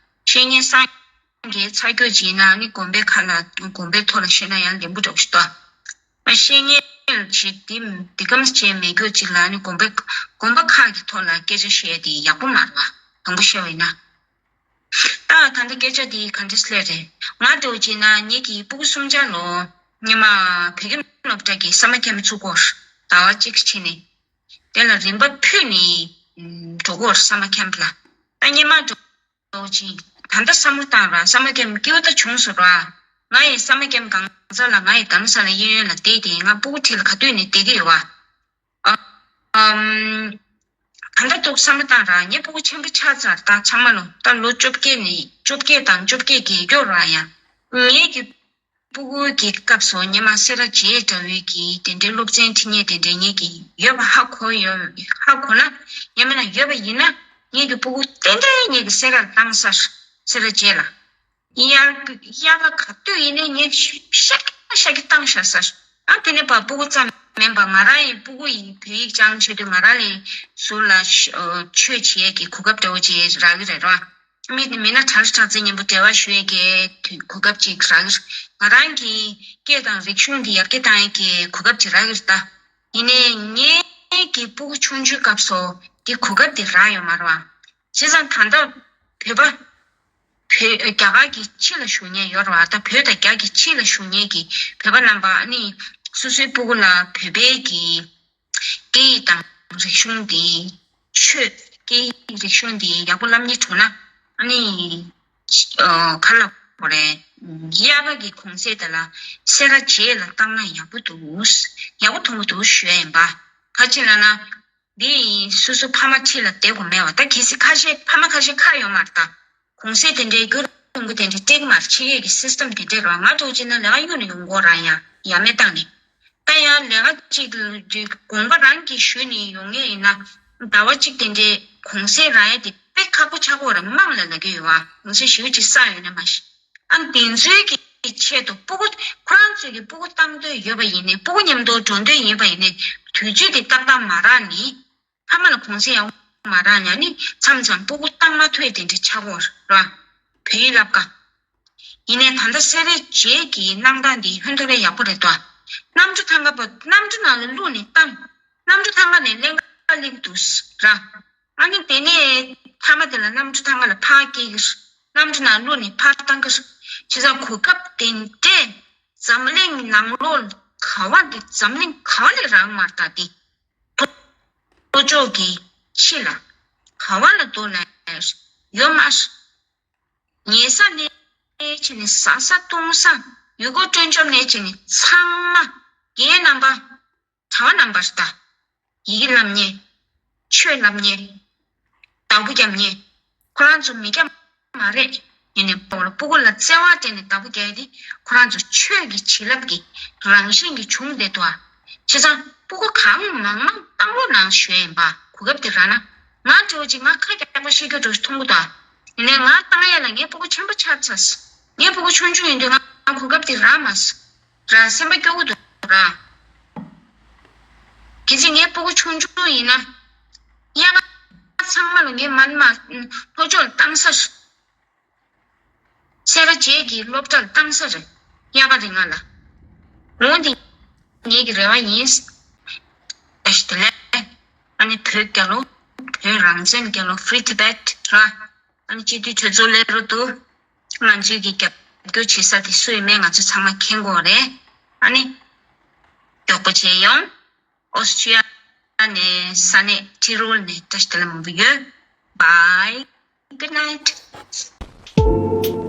བཤད་མཁན་སངས་རྒྱས་ཚར་གཅོད་བྱས་ན། ཨ་ནི་དགོན་པའི་ཁ་ལ་དགོན་པའི་ཐོག་ལ་བཤད་ན་ཡང་ལེན་པོ་འདྲ་བོ་ཞིག་འདུག་ཨ། བཤད་མཁན་ཅིག་འདི་འདི་གམ་བྱས་མེད་རྒྱུ་ཅིག་ལ་ནི་དགོན་པའི་དགོན་པ་ཁག་གི་ཐོག་ལ་སྐད་ཆ་བཤད་དེ་ཡག་པོ་མ་རེད་བ། དང་པོ་བཤད་པ་ཡིན་ན། ད་ད་ལྟ་སྐད་ཆ་འདི་ག་འདྲ་སླེབས་རེད། ང་འདྲ་བོ་བྱས་ན་ངེད་ཀྱི་སྤུ་གུ་གསུམ་ཆ་ལོ། སྔོན་མ་བོད་ཁྱིམ་སློབ་གྲྭ་གི་summer camp་ཚུགས་སྐོར་ཟླ་བ་གཅིག་བྱས་ནས། དེ་ལ་རིན་པ་ཕུལ་ནས་འགྲོ་སྐོར་summer camp་ལ། ད་སྔོན་མ་འདྲ་བོ་ཅིག་ད་ལྟ་བསམ་བློ་བཏང་ར། summer camp་སྐྱིད་པོ་ད་བྱུང་སོང་ར། ང་ཡི་summer camp་གང་ཟག་ལ། ང་ཡི་རྡ་རམ་ས་ལ་གཡས་གཡོན་ལ་བསྡད་དེ་ང་སྤུ་གུ་ཁྲིད་ལ་ག་དུས་ནས་བསྡད་ཀྱི་ཡོད་བ། ཨ་ཨམ། ད་ལྟ་འདུག་བསམ་བློ་བཏང་ར། ངའི་སྤུ་གུ་ཆེན་པོ་ཆགས་ཚར། ད་ཚང་མ་ལོ་ད་ལོ་བཅོ་བརྒྱད་ནས་བཅོ་བརྒྱད་དང་བཅོ་བརྒྱད་བརྒྱད་སྐྱོར་ར། ཡང་ངེད་ཀྱི་སྤུ་གུ་གི་སྐབས་སུ་སྔོན་མ་སེ་ར་བྱེས་འདྲ་བོའི་གི་དེ་འདྲའི་སློབ་ཚན་ཁྲིད་མཁན་དེ་འདྲའི་ངེད་ཀྱི་ཡོད་པ་ཧ་གོ་ཡོད། ཧ་གོ་ན་ཡང་མིན་ན་ཡོད་པ་ཡིན་ན། ངེད་ཀྱི་སྤུ་གུ་ཏན་ཏན་ངེད་ཀྱི་སེ་རར་བཏང་ས། སེ་ར་བྱེས་ལ། དབྱར་དབྱར་ཁ་ག་དུས་ཡིན་ནའི་ངས་ཤ་ཤ་ཤ་གི་བཏང་བཞག་ས། ཨ་དེ་ནས་ཕར་སྤུ་གུ་ཙམ་མིན་པ་ང་རང་ཡི་སྤུ་གུ་ཡི་བོད་ཡིག་སྦྱང་བྱེད་དུས་ང་རང་ལ་ཟུར་ལ་ཤ་ཨ་ཆོས་བྱེད་ཀྱི་གོ་སྐབས་འདྲ་བོ་ཅིག་རག་གི་རེད་ར། མི་མི་སྣ་གྲགས་གྲགས་ཚེ་སྙན་པོ་འབྲེལ་བ་ཞུ་ཡས་ཀྱི་དུས་གོ་སྐབས་ཅིག་རག་གི་རེད། ང་རང་གི་སྐད་དང་རིག་གཞུང་འདི་ཡར་རྒྱས་བཏང་ཡས་ཀྱི་གོ་སྐབས་ཅིག་རག་གི་རེད་ད། ཡིན་ནའི་ངེད་ཀྱི་སྤུ་གུ་ཆུང་ཆུང་སྐབས་སུ་འདི་གོ་སྐབས་འདི་རག་ཡོད་མ་རེད་བ། བྱས་ཙང་ད་ལྟ་བོད་པ། བོད་རྒྱ་གར་གྱི་ཕྱི་ལ་བཞུགས་མཁན་ཡོད་རེད་བ། ད་བོད་དང་རྒྱ་གི་ཕྱི་ལ་བཞུགས་མཁན་གྱི་བོད་པ་རྣམ་པ་ཨ་ནི་སོ་སོའི་སྤུ་གུ་ལ་བོད་པའི་གི་སྐད་ཡིག་དང་རིག་གཞུང་འདི། ཆོས་སྐད་ཡིག་རིག་གཞུང་འདི་ཡག་པོ་བསླབ་སྙིང་བྲོ་ན། ཨ་ནི་ཨ་ག་ལ་གོ་རེད། དབྱར་ཁ་གི་གུང་སེང་དེ་ལ་སེ་ར་བྱེས་ལ་བཏང་ན་ཡག་པོ་འདུག་ཡག་པོ་མཐོང་གི་འདུག་ཞུ་ཡ་ཡིན་པ། ག་ཅི་ལབ་ན། འདི་ཡིན་སོ་སོ་ཕ་མ་ཁྲིད་ལ་བསྡད་དགོས་མེད་བ། ད་གལ་སྲིད་ཁ་ཤས་ཕ་མ་ཁ་ཤས་ཁག་ཡོད་མ་རེད་ད། གུང་སེང་དེ་འདྲའི་རྒྱུན་རིང་པོ་དེ་འདྲའི་སྤྲད་ཀྱི་མ་རེད། ཕྱི་རྒྱལ་གྱི་སིས་ཊམ་དེ་འདྲ་རེད་བ། ང་འདྲ་བོ་བྱས་ན་ལས་ཀ་གཡུག་ནས་ཡོང་དགོས་ར། ཡང་ཡ་མེད་བཏང་ནས། ད་ཡང་ལས་ཀ་གཅིག་དགོངས་པ་རང་གིས་ཞུས་ནས་ཡོང་ངེས་ཡིན་ན། ཟླ་བ་གཅིག་དེ་འདྲའི་གུང་སེང་རག་ཡ་དེ་དཔེ་ཁག་པོ་ཆགས་ཀྱི་ཡོད་རེད། དམངས་ལ་ལབ་ཀྱི་ཡོད་བ། གུང་སེང་ཞེ་པོ་ཅིག་བསགས་ཡོད་ན་མ་གཞི། ཨ་དེ་ཚོའི་གི་ཆེད་དུ་སྤུ་གུ་ཁོ་རང་ཚོའི་གི་སྤུ་གུ་བཏང་འདོད་ཡོད་པ་ཡིན་ནའི། སྤུ་གུ་མཉམ་དུ་འགྲོ་འདོད་ཡིན་པ་ཡིན་ནའི། དུས་ཚོད་དེ་ཏག་ཏག་མ་རག་ནི། ཕ་མ་ལ་གུང་སེང་ཡག་པོ་མ་རག་ནི། ཨ་ནི་མཚམས་མཚམས་སྤུ་གུ་བཏང་མ་ཐུབ་ཡ་དེ་འདྲ་ཆགས་ཀྱི་ཡོད་རེད། བོད་ཡིག་བསླབ་ཀ་ཡིན་ནའི་ད་ལྟ་སེ་ར་བྱེས་ཀྱི་གནང་སྟངས་འདི་ཧོན་ཐོར་ཡག་པོ་རེད་དོ། གནམ་གྲུ་ཐང་ག་པ་གནམ་གྲུ་ནང་ལ་བླུགས་ནས་བཏང་། གནམ་གྲུ་ཐང་ག་ནས་ལེན་ག་སླེབས་འདུག་ར། ཨ་ནི་དེ་ནས་མཐའ་མ་དེ་ལ་གནམ་གྲུ་ཐང་ག་ལ་ཕར་སྐྱེལ་གི་རེད། གནམ་གྲུ་ནང་བླུགས་ནས་ཕར་བཏང་གི་རེད། བྱས་ཙང་གོ་སྐབས་དེ་འདྲས་འཛམ་གླིང་ནང་ལོགས་ག་བ་འདི་འཛམ་གླིང་ག་བ་ལས་རག་མ་རེད་ད་འདི། ལྷོ་ཕྱོགས་ཀྱི་ཕྱི་ལ་ག་བ་ལ་འདུག་ན་ཡོད་མ་རེད། ཉལ་ས་ནས་བྱས་ནས་ཟ་ས་འཐུང་ས། ཡུལ་སྐོར་སྤྲོ་འཆམ་ནས་བྱས་ནས་ཚང་མ་རྒན་རྣམ་པ། གྲྭ་པ་རྣམ་པ་རེད་ད། ཡི་གེ་བསླབ་མཁན། ཆོས་བསླབ་མཁན། བདག་པོ་རྒྱབ་མཁན། ཁོ་རང་ཚོ་མི་སྐྱ་མ་རེད། ཡིན་ནའི་སྤུ་གུ་ལ་བརྩེ་བ་སྤྲད་ནས་བདག་པོ་རྒྱག་ཡ་དེ་ཁོ་རང་ཚོ་ཆོས་ཀྱི་བྱིན་རླབས་ཀྱི་རང་བཞིན་གྱིས་བྱུང་བསྡད་འདུག་ཨ། བྱས་ཙང་སྤུ་གུ་གང་མང་མང་བཏང་རོགས་གནང་ཞུ་ཡ་ཡིན་པ། གོ་སྐབས་དེ་རག་ན། ང་འདྲ་བོ་ཅིག་ང་ཁ་རྒྱག་པ་བཤད་རྒྱུ་འདྲ་བོ་ཞིག་མཐོང་གི་འདུག་ཨ། ཡིན་ནའི་ང་བཏང་ཡ་ལ་ངའི་སྤུ་གུ་ཆེན་པོ་ཆགས་ཚར། ངའི་སྤུ་གུ་ཆུང་ཆུང་ཡིན་དུས་ང་གོ་སྐབས་དེ་རག་མ་སོང་། རང་སེམས་པ་སྐྱོ་པོ་འདུག་ར། གལ་སྲིད་ངའི་སྤུ་གུ་ཆུང་ཆུང་ཡིན་ན། དབྱར་ཁ་ཚང་མ་ལ་ངས་མ་ནི་མ་ལྷོ་ཕྱོགས་ལ་བཏང་ས་རེད། སེ་ར་བྱེས་ཀྱི་སློབ་གྲྭ་ལ་བཏང་ས་རེད། དབྱར་ཁ་རིང་ང་ལ། འོ་འདི་ངེད་ཀྱི་རེ་བ་ཡིན། བཀྲ་ཤིས་བདེ་ལེགས། ཨ་ནི་བོད་རྒྱལ་ལོ། བོད་རང་བཙན་རྒྱལ་ལོ། Free Tibet ར། ཨ་ནི་སྤྱི་འཐུས་གྲོས་ཚོགས་སླེབས་རོགས་འདུག་ང་ཚོའི་གི་རྒྱབ་ རྒྱུ་བྱེད་ས་དེ་སུ་ཡིན་མིན་ང་ཚོ་ཚང་མ་མཁྱེན་གྱི་ཡོད་རེད། ཨ་ནི། མགྱོགས་པོ་བྱས་ཡོང་། ཨོ་སི་ཀྲི་ཡ་ནས་ས་གནས་ཊི་རོལ་ནས་བཀྲ་ཤིས་བདེ་ལེགས་མང་པོ་ཡོད། Bye. Good night.